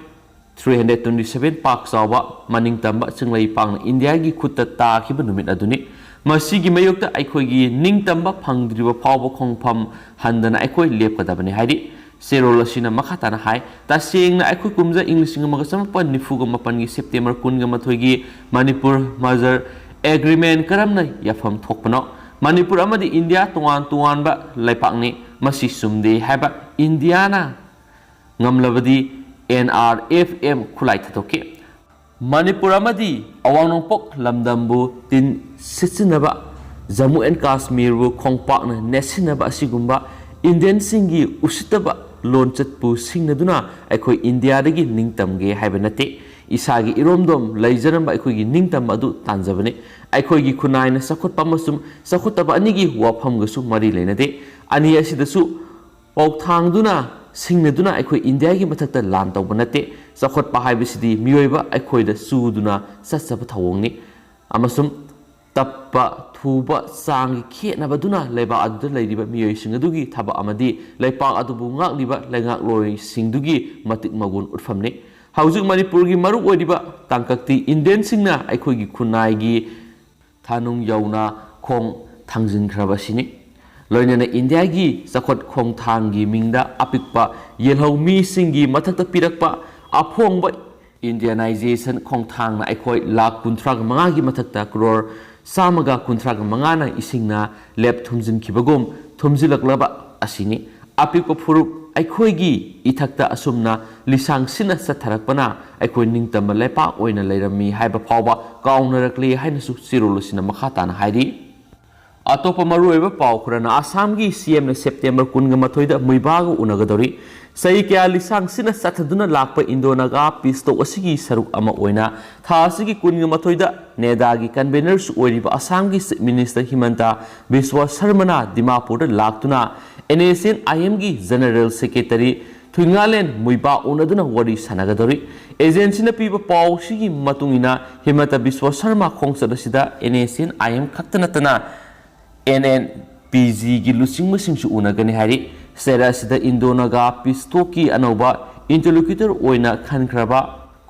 three hundred twenty seven ꯄꯥꯛ ꯆꯥꯎꯕ ꯃꯅꯤꯡꯇꯝꯕ ꯆꯤꯡꯂꯩ ꯄꯥꯛꯅ ꯏꯟꯗꯤꯌꯥꯒꯤ ꯈꯨꯠꯇ ꯇꯥꯈꯤꯕ ꯅꯨꯃꯤꯠ ꯑꯗꯨꯅꯤ꯫ ꯃꯁꯤꯒꯤ ꯃꯥꯌꯣꯛꯇ ꯑꯩꯈꯣꯏꯒꯤ ꯅꯤꯡꯇꯝꯕ ꯐꯪꯗ꯭ꯔꯤꯕ ꯐꯥꯎꯕ ꯈꯣꯡꯐꯝ ꯍꯟꯗꯅ ꯑꯩꯈꯣꯏ ꯂꯦꯞꯀꯗꯕꯅꯤ ꯍꯥꯏꯔꯤ꯫ ꯆꯦꯔꯣꯜ ꯑꯁꯤꯅ ꯃꯈꯥ ꯇꯥꯅ ꯍꯥꯏ, ꯇꯁꯦꯡꯅ ꯑꯩꯈꯣꯏ ꯀꯨꯝꯖꯥ ꯏꯪ ꯂꯤꯁꯤꯡ ꯑꯃꯒ ꯆꯃꯥꯄꯟ ꯅꯤꯐꯨꯒ ꯃꯥꯄꯟꯒꯤ September ꯀꯨꯟꯒ ꯃꯥꯊꯣꯏꯒꯤ ꯃꯅꯤꯄꯨꯔ merger agreement ꯀꯔꯝꯅ ꯌꯥꯐꯝ ꯊꯣꯛꯄꯅꯣ? ꯃꯅꯤꯄꯨꯔ ꯑꯃꯗꯤ ꯏꯟꯗꯤꯌꯥ ꯇꯣꯉꯥꯟ ꯇꯣꯉꯥꯟꯕ ꯂꯩꯄꯥꯛꯅꯤ꯫ ꯃꯁꯤ ꯆꯨꯝꯗꯦ ꯍꯥꯏꯕ ꯏꯟꯗꯤꯌꯥꯅ ꯉꯝꯂꯕꯗꯤ N R F M ꯈꯨꯠꯂꯥꯏ ꯊꯥꯗꯣꯛꯈꯤ꯫ ꯃꯅꯤꯄꯨꯔ ꯑꯃꯗꯤ ꯑꯋꯥꯡ ꯅꯣꯡꯄꯣꯛ ꯂꯝꯗꯝꯕꯨ ꯇꯤꯟ ꯁꯤꯠꯆꯤꯟꯅꯕ, ꯖꯝꯃꯨ ꯑꯦꯟ ꯀꯥꯁꯃꯤꯔꯕꯨ ꯈꯣꯡꯄꯥꯛꯅ ꯅꯦꯠꯁꯤꯟꯅꯕ ꯑꯁꯤꯒꯨꯝꯕ ꯏꯟꯗꯤꯌꯟꯁꯤꯡꯒꯤ ꯎꯁꯤꯠꯇꯕ ꯂꯣꯟꯆꯠꯄꯨ ꯁꯤꯡꯅꯗꯨꯅ ꯑꯩꯈꯣꯏ ꯏꯟꯗꯤꯌꯥꯗꯒꯤ ꯅꯤꯡꯇꯝꯒꯦ ꯍꯥꯏꯕ ꯅꯠꯇꯦ꯫ ꯏꯁꯥꯒꯤ ꯏꯔꯣꯝꯗꯣꯝ ꯂꯩꯖꯔꯝꯕ ꯑꯩꯈꯣꯏꯒꯤ ꯅꯤꯡꯇꯝꯕ ꯑꯗꯨ ꯇꯥꯟꯖꯕꯅꯤ꯫ ꯑꯩꯈꯣꯏꯒꯤ ꯈꯨꯟꯅꯥꯏꯅ ꯆꯥꯎꯈꯠꯄ ꯑꯃꯁꯨꯡ ꯆꯥꯎꯈꯠꯇꯕ ꯑꯅꯤꯒꯤ ꯋꯥꯐꯝꯒꯁꯨ ꯃꯔꯤ ꯂꯩꯅꯗꯦ꯫ ꯑꯅꯤ ꯑꯁꯤꯗꯁꯨ ꯄꯥꯎꯊꯥꯡꯗꯨꯅ, ꯁꯤꯡꯅꯗꯨꯅ ꯑꯩꯈꯣꯏ ꯏꯟꯗꯤꯌꯥꯒꯤ ꯃꯊꯛꯇ ꯂꯥꯟ ꯇꯧꯕ ꯅꯠꯇꯦ꯫ ꯆꯥꯎꯈꯠꯄ ꯍꯥꯏꯕꯁꯤꯗꯤ ꯃꯤꯑꯣꯏꯕ ꯑꯩꯈꯣꯏꯗ ꯆꯨꯗꯨꯅ ꯆꯠꯆꯕ ꯊꯧꯑꯣꯡꯅꯤ꯫ ꯑꯃꯁꯨꯡ ꯇꯞꯄ, ꯊꯨꯕ ꯆꯥꯡꯒꯤ ꯈꯦꯠꯅꯕꯗꯨꯅ ꯂꯩꯕꯥꯛ ꯑꯗꯨꯗ ꯂꯩꯔꯤꯕ ꯃꯤꯑꯣꯏꯁꯤꯡ ꯑꯗꯨꯒꯤ ꯊꯕꯛ ꯑꯃꯗꯤ ꯂꯩꯄꯥꯛ ꯑꯗꯨꯕꯨ ꯉꯥꯛꯂꯤꯕ ꯂꯩꯉꯥꯛꯂꯣꯏꯁꯤꯡꯗꯨꯒꯤ ꯃꯇꯤꯛ ꯃꯒꯨꯟ ꯎꯠꯐꯝꯅꯤ꯫ ꯍꯧꯖꯤꯛ ꯃꯅꯤꯄꯨꯔꯒꯤ ꯃꯔꯨꯑꯣꯏꯔꯤꯕ ꯇꯥꯡꯀꯛꯇꯤ ꯏꯟꯗꯤꯌꯟꯁꯤꯡꯅ ꯑꯩꯈꯣꯏꯒꯤ ꯈꯨꯟꯅꯥꯏꯒꯤ ꯊꯥꯅꯨꯡ ꯌꯧꯅ ꯈꯣꯡ ꯊꯥꯡꯖꯤꯟꯈ꯭ꯔꯕꯁꯤꯅꯤ꯫ ꯂꯣꯏꯅꯅ ꯏꯟꯗꯤꯌꯥꯒꯤ ꯆꯥꯎꯈꯠ ꯈꯣꯡꯊꯥꯡꯒꯤ ꯃꯤꯡꯗ ꯑꯄꯤꯛꯄ ꯌꯦꯜꯍꯧ ꯃꯤꯁꯤꯡꯒꯤ ꯃꯊꯛꯇ ꯄꯤꯔꯛꯄ ꯑꯐꯣꯡꯕ ꯏꯟꯗꯤꯌꯥꯅꯥꯏꯖꯦꯁꯟ ꯈꯣꯡꯊꯥꯡꯅ ꯑꯩꯈꯣꯏ ꯂꯥꯈ ꯀꯨꯟꯊ꯭ꯔꯥꯒ ꯃꯉꯥꯒꯤ ꯃꯊꯛꯇ ꯀ꯭ꯔꯣꯔ ꯆꯥꯝꯃꯒ ꯀꯨꯟꯊ꯭ꯔꯥꯒ ꯃꯉꯥꯅ ꯏꯁꯤꯡꯅ ꯂꯦꯞ ꯊꯨꯝꯖꯤꯟꯈꯤꯕꯒꯨꯝ ꯊꯨꯝꯖꯤꯜꯂꯛꯂꯕ ꯑꯁꯤꯅꯤ꯫ ꯑꯄꯤꯛꯄ ꯐꯨꯔꯨꯞ ꯑꯩꯈꯣꯏꯒꯤ ꯏꯊꯛꯇ ꯑꯁꯨꯝꯅ ꯂꯤꯁꯥꯡ ꯁꯤꯠꯅ ꯆꯠꯊꯔꯛꯄꯅ ꯑꯩꯈꯣꯏ ꯅꯤꯡꯇꯝꯕ ꯂꯩꯄꯥꯛ ꯑꯣꯏꯅ ꯂꯩꯔꯝꯃꯤ ꯍꯥꯏꯕ ꯐꯥꯎꯕ ꯀꯥꯎꯅꯔꯛꯂꯦ ꯍꯥꯏꯅꯁꯨ ꯆꯦꯔꯣꯜ ꯑꯁꯤꯅ ꯃꯈꯥ ꯇꯥꯅ ꯍꯥꯏꯔꯤ꯫ ꯑꯇꯣꯞꯄ ꯃꯔꯨꯑꯣꯏꯕ ꯄꯥꯎ ꯈꯔꯅ ꯑꯁꯥꯝꯒꯤ C M ꯅ September ꯀꯨꯟꯒ ꯃꯥꯊꯣꯏꯗ ꯃꯨꯏꯕꯥꯒ ꯎꯅꯒꯗꯧꯔꯤ꯫ ꯆꯍꯤ ꯀꯌꯥ ꯂꯤꯁꯥꯡ ꯁꯤꯠꯅ ꯆꯠꯊꯗꯨꯅ ꯂꯥꯛꯄ ꯏꯟꯗꯣ ꯅꯥꯒꯥ peace talk ꯑꯁꯤꯒꯤ ꯁꯔꯨꯛ ꯑꯃ ꯑꯣꯏꯅ ꯊꯥ ꯑꯁꯤꯒꯤ ꯀꯨꯟꯒ ꯃꯥꯊꯣꯏꯗ ꯅꯦꯗꯥꯒꯤ convener ꯁꯨ ꯑꯣꯏꯔꯤꯕ ꯑꯁꯥꯝꯒꯤ Chief Minister ꯍꯤꯃꯟꯇ ꯕꯤꯁ꯭ꯋ ꯁꯔꯃꯅ ꯗꯤꯃꯥꯄꯨꯔꯗ ꯂꯥꯛꯇꯨꯅ N S C N I M ꯒꯤ General Secretary ꯊꯨꯏꯉꯥꯂꯦꯟ ꯃꯨꯏꯕꯥ ꯎꯅꯗꯨꯅ ꯋꯥꯔꯤ ꯁꯥꯟꯅꯒꯗꯧꯔꯤ꯫ ꯑꯦꯖꯦꯟꯁꯤꯅ ꯄꯤꯕ ꯄꯥꯎꯁꯤꯒꯤ ꯃꯇꯨꯡ ꯏꯟꯅ ꯍꯤꯃꯟꯇ ꯕꯤꯁ꯭ꯋ ꯁꯔꯃ ꯈꯣꯡꯆꯠ ꯑꯁꯤꯗ NSCN IM ꯈꯛꯇ ꯅꯠꯇꯅ NNPGꯒꯤ ꯂꯨꯆꯤꯡꯕꯁꯤꯡꯁꯨ ꯎꯅꯒꯅꯤ ꯍꯥꯏꯔꯤ꯫ ꯆꯩꯔꯥꯛ ꯑꯁꯤꯗ ꯏꯟꯗꯣ ꯅꯥꯒꯥ ꯄꯤꯁ ꯇꯣꯛꯀꯤ ꯑꯅꯧꯕ ꯏꯟꯇꯔꯂꯣꯀ꯭ꯌꯨꯇꯔ ꯑꯣꯏꯅ ꯈꯟꯈ꯭ꯔꯕ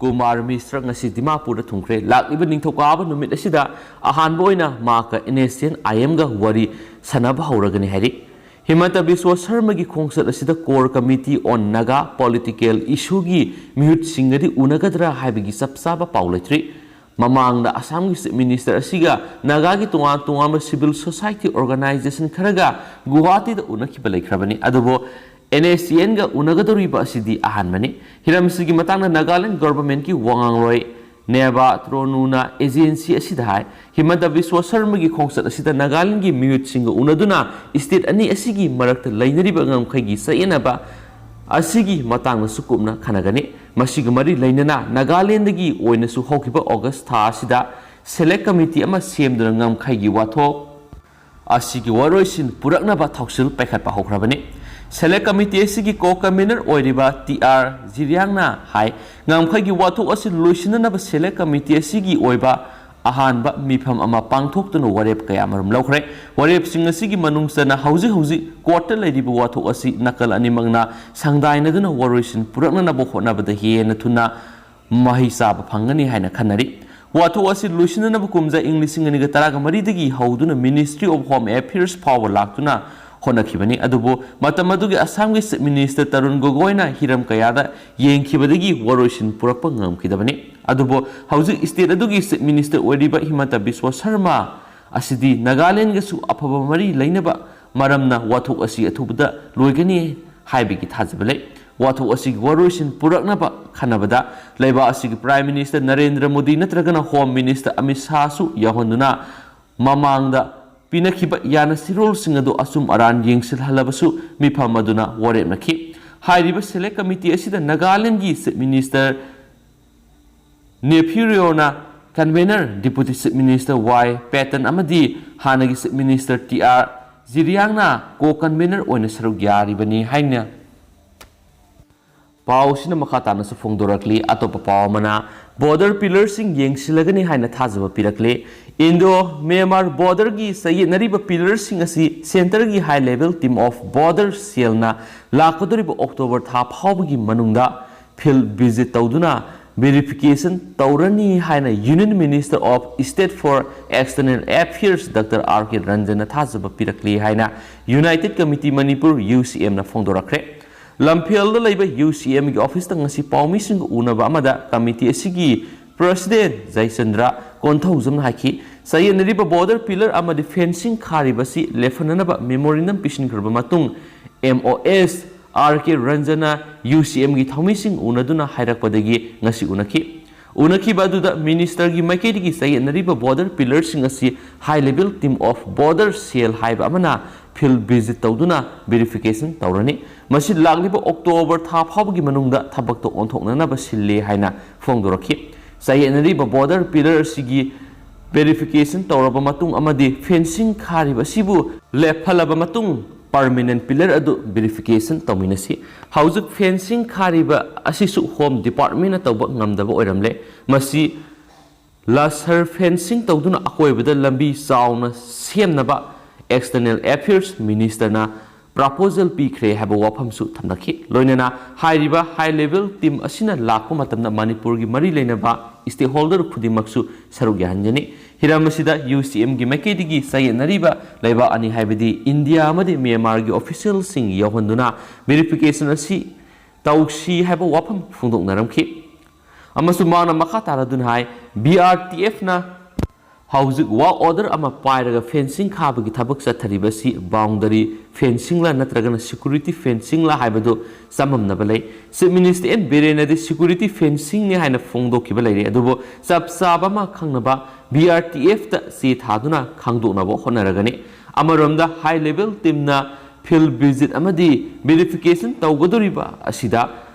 ꯀꯨꯃꯥꯔ ꯃꯤꯁ꯭ꯔ ꯉꯁꯤ ꯗꯤꯃꯥꯄꯨꯔꯗ ꯊꯨꯡꯈ꯭ꯔꯦ꯫ ꯂꯥꯛꯂꯤꯕ ꯅꯤꯡꯊꯧꯀꯥꯕ ꯅꯨꯃꯤꯠ ꯑꯁꯤꯗ ꯑꯍꯥꯟꯕ ꯑꯣꯏꯅ ꯃꯍꯥꯛꯀ NSCN IMꯒ ꯋꯥꯔꯤ ꯁꯥꯟꯅꯕ ꯍꯧꯔꯒꯅꯤ ꯍꯥꯏꯔꯤ꯫ ꯍꯤꯃꯟꯇ ꯕꯤꯁ꯭ꯋ ꯁꯔꯃꯒꯤ ꯈꯣꯡꯆꯠ ꯑꯁꯤꯗ Core Committee on Naga Political Issueꯒꯤ ꯃꯤꯍꯨꯠꯁꯤꯡꯒꯗꯤ ꯎꯅꯒꯗ꯭ꯔꯥ ꯍꯥꯏꯕꯒꯤ ꯆꯞ ꯆꯥꯕ ꯄꯥꯎ ꯂꯩꯇ꯭ꯔꯤ꯫ ꯃꯃꯥꯡꯗ ꯑꯁꯥꯝꯒꯤ Chief Minister ꯑꯁꯤꯒ ꯅꯥꯒꯥꯒꯤ ꯇꯣꯉꯥꯟ ꯇꯣꯉꯥꯟꯕ civil society organization ꯈꯔꯒ ꯒꯨꯋꯥꯍꯥꯇꯤꯗ ꯎꯅꯈꯤꯕ ꯂꯩꯈ꯭ꯔꯕꯅꯤ꯫ ꯑꯗꯨꯕꯨ NSCNꯒ ꯎꯅꯒꯗꯧꯔꯤꯕ ꯑꯁꯤꯗꯤ ꯑꯍꯥꯟꯕꯅꯤ꯫ ꯍꯤꯔꯝꯁꯤꯒꯤ ꯃꯇꯥꯡꯗ ꯅꯥꯒꯥꯂꯦꯟ governmentꯀꯤ ꯋꯥꯉꯥꯡꯂꯣꯏ ꯅꯦꯕꯥ ꯇ꯭ꯔꯣꯅꯨꯅ ꯑꯦꯖꯦꯟꯁꯤ ꯑꯁꯤꯗ ꯍꯥꯏ, ꯍꯤꯃꯟꯇ ꯕꯤꯁ꯭ꯋ ꯁꯔꯃꯒꯤ ꯈꯣꯡꯆꯠ ꯑꯁꯤꯗ ꯅꯥꯒꯥꯂꯦꯟꯒꯤ ꯃꯤꯍꯨꯠꯁꯤꯡꯒ ꯎꯅꯗꯨꯅ state ꯑꯅꯤ ꯑꯁꯤꯒꯤ ꯃꯔꯛꯇ ꯂꯩꯅꯔꯤꯕ ꯉꯝꯈꯩꯒꯤ ꯆꯌꯦꯠꯅꯕ ꯑꯁꯤꯒꯤ ꯃꯇꯥꯡꯗꯁꯨ ꯀꯨꯞꯅ ꯈꯟꯅꯒꯅꯤ꯫ ꯃꯁꯤꯒ ꯃꯔꯤ ꯂꯩꯅꯅ ꯅꯥꯒꯥꯂꯦꯟꯗꯒꯤ ꯑꯣꯏꯅꯁꯨ ꯍꯧꯈꯤꯕ August ꯊꯥ ꯑꯁꯤꯗ select committee ꯑꯃ ꯁꯦꯝꯗꯨꯅ ꯉꯝꯈꯩꯒꯤ ꯋꯥꯊꯣꯛ ꯑꯁꯤꯒꯤ ꯋꯥꯔꯣꯏꯁꯤꯟ ꯄꯨꯔꯛꯅꯕ ꯊꯧꯁꯤꯜ ꯄꯥꯏꯈꯠꯄ ꯍꯧꯈ꯭ꯔꯕꯅꯤ꯫ Select committee ꯑꯁꯤꯒꯤ co-convener ꯑꯣꯏꯔꯤꯕ ꯇꯤ ꯑꯥꯔ ꯖꯤꯔꯤꯌꯥꯡꯅ ꯍꯥꯏ, ꯉꯝꯈꯩꯒꯤ ꯋꯥꯊꯣꯛ ꯑꯁꯤ ꯂꯣꯏꯁꯤꯟꯅꯅꯕ select committee ꯑꯁꯤꯒꯤ ꯑꯣꯏꯕ ꯑꯍꯥꯟꯕ ꯃꯤꯐꯝ ꯑꯃ ꯄꯥꯡꯊꯣꯛꯇꯨꯅ ꯋꯥꯔꯦꯞ ꯀꯌꯥ ꯃꯔꯨꯝ ꯂꯧꯈ꯭ꯔꯦ꯫ ꯋꯥꯔꯦꯞꯁꯤꯡ ꯑꯁꯤꯒꯤ ꯃꯅꯨꯡ ꯆꯟꯅ ꯍꯧꯖꯤꯛ ꯍꯧꯖꯤꯛ courtꯇ ꯂꯩꯔꯤꯕ ꯋꯥꯊꯣꯛ ꯑꯁꯤ ꯅꯥꯀꯜ ꯑꯅꯤꯃꯛꯅ ꯁꯪꯗꯥꯏꯅꯗꯨꯅ ꯋꯥꯔꯣꯏꯁꯤꯟ ꯄꯨꯔꯛꯅꯅꯕ ꯍꯣꯠꯅꯕꯗ ꯍꯦꯟꯅ ꯊꯨꯅ ꯃꯍꯩ ꯆꯥꯕ ꯐꯪꯒꯅꯤ ꯍꯥꯏꯅ ꯈꯟꯅꯔꯤ꯫ ꯋꯥꯊꯣꯛ ꯑꯁꯤ ꯂꯣꯏꯁꯤꯟꯅꯅꯕ ꯀꯨꯝꯖꯥ ꯏꯪ ꯂꯤꯁꯤꯡ ꯑꯅꯤꯒ ꯇꯔꯥꯒ ꯃꯔꯤꯗꯒꯤ ꯍꯧꯗꯨꯅ Ministry of Home Affairs ꯐꯥꯎꯕ ꯂꯥꯛꯇꯨꯅ ꯍꯣꯠꯅꯈꯤꯕꯅꯤ꯫ ꯑꯗꯨꯕꯨ ꯃꯇꯝ ꯑꯗꯨꯒꯤ ꯑꯁꯥꯝꯒꯤ Chief Minister ꯇꯔꯨꯟ ꯒꯣꯒꯣꯏꯅ ꯍꯤꯔꯝ ꯀꯌꯥꯗ ꯌꯦꯡꯈꯤꯕꯗꯒꯤ ꯋꯥꯔꯣꯏꯁꯤꯟ ꯄꯨꯔꯛꯄ ꯉꯝꯈꯤꯗꯕꯅꯤ꯫ ꯑꯗꯨꯕꯨ ꯍꯧꯖꯤꯛ state ꯑꯗꯨꯒꯤ Chief Minister ꯑꯣꯏꯔꯤꯕ ꯍꯤꯃꯟꯇ ꯕꯤꯁ꯭ꯋ ꯁꯔꯃ ꯑꯁꯤꯗꯤ ꯅꯥꯒꯥꯂꯦꯟꯒꯁꯨ ꯑꯐꯕ ꯃꯔꯤ ꯂꯩꯅꯕ ꯃꯔꯝꯅ ꯋꯥꯊꯣꯛ ꯑꯁꯤ ꯑꯊꯨꯕꯗ ꯂꯣꯏꯒꯅꯤ ꯍꯥꯏꯕꯒꯤ ꯊꯥꯖꯕ ꯂꯩ꯫ ꯋꯥꯊꯣꯛ ꯑꯁꯤꯒꯤ ꯋꯥꯔꯣꯏꯁꯤꯟ ꯄꯨꯔꯛꯅꯕ ꯈꯟꯅꯕꯗ ꯂꯩꯕꯥꯛ ꯑꯁꯤꯒꯤ Prime Minister ꯅꯔꯦꯟꯗ꯭ꯔ ꯃꯣꯗꯤ ꯅꯠꯇ꯭ꯔꯒꯅ Home Minister ꯑꯃꯤꯠ ꯁꯥꯍꯁꯨ ꯌꯥꯎꯍꯟꯗꯨꯅ ꯃꯃꯥꯡꯗ ꯄꯤꯅꯈꯤꯕ ꯌꯥꯅꯁꯤꯔꯣꯜꯁꯤꯡ ꯑꯗꯨ ꯑꯆꯨꯝ ꯑꯔꯥꯟ ꯌꯦꯡꯁꯤꯜꯍꯜꯂꯕꯁꯨ ꯃꯤꯐꯝ ꯑꯗꯨꯅ ꯋꯥꯔꯦꯞꯅꯈꯤ꯫ ꯍꯥꯏꯔꯤꯕ select committee ꯑꯁꯤꯗ ꯅꯥꯒꯥꯂꯦꯟꯒꯤ Chief Minister ꯅꯦꯐ꯭ꯌꯨ ꯔꯤꯑꯣꯅ convener, Deputy Chief Minister Y Patton ꯑꯃꯗꯤ ꯍꯥꯟꯅꯒꯤ Chief Minister ꯇꯤ ꯑꯥꯔ ꯖꯤꯔꯤꯌꯥꯡꯅ co-convener ꯑꯣꯏꯅ ꯁꯔꯨꯛ ꯌꯥꯔꯤꯕꯅꯤ ꯍꯥꯏꯅ ꯄꯥꯎꯁꯤꯅ ꯃꯈꯥ ꯇꯥꯅꯁꯨ ꯐꯣꯡꯗꯣꯔꯛꯂꯤ꯫ ꯑꯇꯣꯞꯄ ꯄꯥꯎ ꯑꯃꯅ, ꯕꯣꯔꯗꯔ ꯄꯤꯂꯔꯁꯤꯡ ꯌꯦꯡꯁꯤꯜꯂꯒꯅꯤ ꯍꯥꯏꯅ ꯊꯥꯖꯕ ꯄꯤꯔꯛꯂꯤ꯫ ꯏꯟꯗꯣ ꯃ꯭ꯌꯥꯟꯃꯥꯔ ꯕꯣꯔꯗꯔꯒꯤ ꯆꯌꯦꯠꯅꯔꯤꯕ ꯄꯤꯂꯔꯁꯤꯡ ꯑꯁꯤ ꯁꯦꯟꯇꯔꯒꯤ High Level Team of Border ꯁꯦꯜꯅ ꯂꯥꯛꯀꯗꯧꯔꯤꯕ ꯑꯣꯛꯇꯣꯕꯔ ꯊꯥ ꯐꯥꯎꯕꯒꯤ ꯃꯅꯨꯡꯗ ꯐꯤꯜꯗ ꯚꯤꯖꯤꯠ ꯇꯧꯗꯨꯅ ꯚꯦꯔꯤꯐꯤꯀꯦꯁꯟ ꯇꯧꯔꯅꯤ ꯍꯥꯏꯅ Union Minister of State for External Affairs Doctor R K Ranjan ꯅ ꯊꯥꯖꯕ ꯄꯤꯔꯛꯂꯤ ꯍꯥꯏꯅ United Committee Manipur, U C M ꯅ ꯐꯣꯡꯗꯣꯔꯛꯈ꯭ꯔꯦ꯫ ꯂꯝꯐꯦꯜꯗ ꯂꯩꯕ U C M ꯒꯤ ꯑꯣꯐꯤꯁꯇ ꯉꯁꯤ ꯄꯥꯎꯃꯤꯁꯤꯡꯒ ꯎꯅꯕ ꯑꯃꯗ ꯀꯃꯤꯇꯤ ꯑꯁꯤꯒꯤ ꯄ꯭ꯔꯁꯤꯗꯦꯟ ꯖꯌꯆꯟꯗ꯭ꯔ ꯀꯣꯟꯊꯧꯖꯝꯅ ꯍꯥꯏꯈꯤ, ꯆꯌꯦꯠꯅꯔꯤꯕ ꯕꯣꯔꯗꯔ ꯄꯤꯂꯔ ꯑꯃꯗꯤ ꯐꯦꯟꯁꯤꯡ ꯈꯥꯔꯤꯕ ꯑꯁꯤ ꯂꯦꯞꯍꯟꯅꯅꯕ ꯃꯦꯃꯣꯔꯦꯟꯗꯝ ꯄꯤꯁꯤꯟꯈ꯭ꯔꯕ ꯃꯇꯨꯡ, M O S R K Ranjan ꯅ U C M ꯒꯤ ꯊꯧꯃꯤꯁꯤꯡ ꯎꯅꯗꯨꯅ ꯍꯥꯏꯔꯛꯄꯗꯒꯤ ꯉꯁꯤ ꯎꯅꯈꯤ꯫ ꯎꯅꯈꯤꯕ ꯑꯗꯨꯗ ꯃꯤꯅꯤꯁꯇꯔꯒꯤ ꯃꯥꯏꯀꯩꯗꯒꯤ ꯆꯌꯦꯠꯅꯔꯤꯕ ꯕꯣꯔꯗꯔ ꯄꯤꯂꯔꯁꯤꯡ ꯑꯁꯤ High Level Team of Border ꯁꯦꯜ ꯍꯥꯏꯕ ꯑꯃꯅ ꯐꯤꯜꯗ ꯚꯤꯖꯤꯠ ꯇꯧꯗꯨꯅ ꯚꯦꯔꯤꯐꯤꯀꯦꯁꯟ ꯇꯧꯔꯅꯤ꯫ ꯃꯁꯤ ꯂꯥꯛꯂꯤꯕ ꯑꯣꯛꯇꯣꯕꯔ ꯊꯥ ꯐꯥꯎꯕꯒꯤ ꯃꯅꯨꯡꯗ ꯊꯕꯛꯇ ꯑꯣꯟꯊꯣꯛꯅꯅꯕ ꯁꯤꯜꯂꯤ ꯍꯥꯏꯅ ꯐꯣꯡꯗꯣꯔꯛꯈꯤ꯫ ꯆꯌꯦꯠꯅꯔꯤꯕ ꯕꯣꯔꯗꯔ ꯄꯤꯂꯔ ꯑꯁꯤꯒꯤ ꯚꯦꯔꯤꯐꯤꯀꯦꯁꯟ ꯇꯧꯔꯕ ꯃꯇꯨꯡ ꯑꯃꯗꯤ ꯐꯦꯟꯁꯤꯡ ꯈꯥꯔꯤꯕ ꯑꯁꯤꯕꯨ ꯂꯦꯞꯍꯜꯂꯕ ꯃꯇꯨꯡ, ꯄꯔꯃꯦꯅꯦꯟ ꯄꯤꯂꯔ ꯑꯗꯨ ꯚꯦꯔꯤꯐꯤꯀꯦꯁꯟ ꯇꯧꯃꯤꯟꯅꯁꯤ꯫ ꯍꯧꯖꯤꯛ ꯐꯦꯟꯁꯤꯡ ꯈꯥꯔꯤꯕ ꯑꯁꯤꯁꯨ ꯍꯣꯝ ꯗꯤꯄꯥꯔꯠꯃꯦꯟꯅ ꯇꯧꯕ ꯉꯝꯗꯕ ꯑꯣꯏꯔꯝꯂꯦ꯫ ꯃꯁꯤ ꯂꯥꯁꯔ ꯐꯦꯟꯁꯤꯡ ꯇꯧꯗꯨꯅ ꯑꯀꯣꯏꯕꯗ ꯂꯝꯕꯤ ꯆꯥꯎꯅ ꯁꯦꯝꯅꯕ ꯑꯦꯛꯁꯇꯔꯅꯦꯜ ꯑꯦꯐꯤꯌꯔꯁ ꯃꯤꯅꯤꯁꯇꯔꯅ ꯄ꯭ꯔꯄꯣꯖꯦꯜ ꯄꯤꯈ꯭ꯔꯦ ꯍꯥꯏꯕ ꯋꯥꯐꯝꯁꯨ ꯊꯝꯂꯛꯈꯤ꯫ ꯂꯣꯏꯅꯅ ꯍꯥꯏꯔꯤꯕ High Level Team ꯑꯁꯤꯅ ꯂꯥꯛꯄ ꯃꯇꯝꯗ ꯃꯅꯤꯄꯨꯔꯒꯤ ꯃꯔꯤ ꯂꯩꯅꯕ ꯁ꯭ꯇꯦꯛꯍꯣꯜꯗꯔ ꯈꯨꯗꯤꯡꯃꯛꯁꯨ ꯁꯔꯨꯛ ꯌꯥꯍꯟꯒꯅꯤ꯫ ꯍꯤꯔꯝ ꯑꯁꯤꯗ U C M ꯒꯤ ꯃꯥꯏꯀꯩꯗꯒꯤ ꯆꯌꯦꯠꯅꯔꯤꯕ ꯂꯩꯕꯥꯛ ꯑꯅꯤ, ꯍꯥꯏꯕꯗꯤ ꯏꯟꯗꯤꯌꯥ ꯑꯃꯗꯤ ꯃ꯭ꯌꯥꯟꯃꯥꯔꯒꯤ ꯑꯣꯐꯤꯁꯤꯌꯦꯜꯁꯤꯡ ꯌꯥꯎꯍꯟꯗꯨꯅ ꯚꯦꯔꯤꯐꯤꯀꯦꯁꯟ ꯑꯁꯤ ꯇꯧꯁꯤ ꯍꯥꯏꯕ ꯋꯥꯐꯝ ꯐꯣꯡꯗꯣꯛꯅꯔꯝꯈꯤ꯫ ꯑꯃꯁꯨꯡ ꯃꯍꯥꯛꯅ ꯃꯈꯥ ꯇꯥꯔꯗꯨꯅ ꯍꯥꯏ, B R T F ꯅ ꯍꯧꯖꯤꯛ ꯋꯥꯔꯛ ꯑꯣꯔꯗꯔ ꯑꯃ ꯄꯥꯏꯔꯒ ꯐꯦꯟꯁꯤꯡ ꯈꯥꯕꯒꯤ ꯊꯕꯛ ꯆꯠꯊꯔꯤꯕ ꯑꯁꯤ ꯕꯥꯎꯟꯗꯔꯤ ꯐꯦꯟꯁꯤꯡꯂ ꯅꯠꯇ꯭ꯔꯒꯅ ꯁꯦꯀ꯭ꯌꯨꯔꯤꯇꯤ ꯐꯦꯟꯁꯤꯡꯂ ꯍꯥꯏꯕꯗꯨ ꯆꯃꯝꯅꯕ ꯂꯩ꯫ ꯆꯤꯐ ꯃꯤꯅꯤꯁꯇꯔ ꯑꯦꯟ ꯕꯤꯔꯦꯟꯅꯗꯤ ꯁꯦꯀ꯭ꯌꯨꯔꯤꯇꯤ ꯐꯦꯟꯁꯤꯡꯅꯤ ꯍꯥꯏꯅ ꯐꯣꯡꯗꯣꯛꯈꯤꯕ ꯂꯩꯔꯦ, ꯑꯗꯨꯕꯨ ꯆꯞ ꯆꯥꯕ ꯑꯃ ꯈꯪꯅꯕ B R T F ꯇ ꯆꯦ ꯊꯥꯗꯨꯅ ꯈꯪꯗꯣꯛꯅꯕ ꯍꯣꯠꯅꯔꯒꯅꯤ꯫ ꯑꯃꯔꯣꯝꯗ High Level Team ꯅ ꯐꯤꯜꯗ ꯚꯤꯖꯤꯠ ꯑꯃꯗꯤ ꯚꯦꯔꯤꯐꯤꯀꯦꯁꯟ ꯇꯧꯒꯗꯧꯔꯤꯕ ꯑꯁꯤꯗ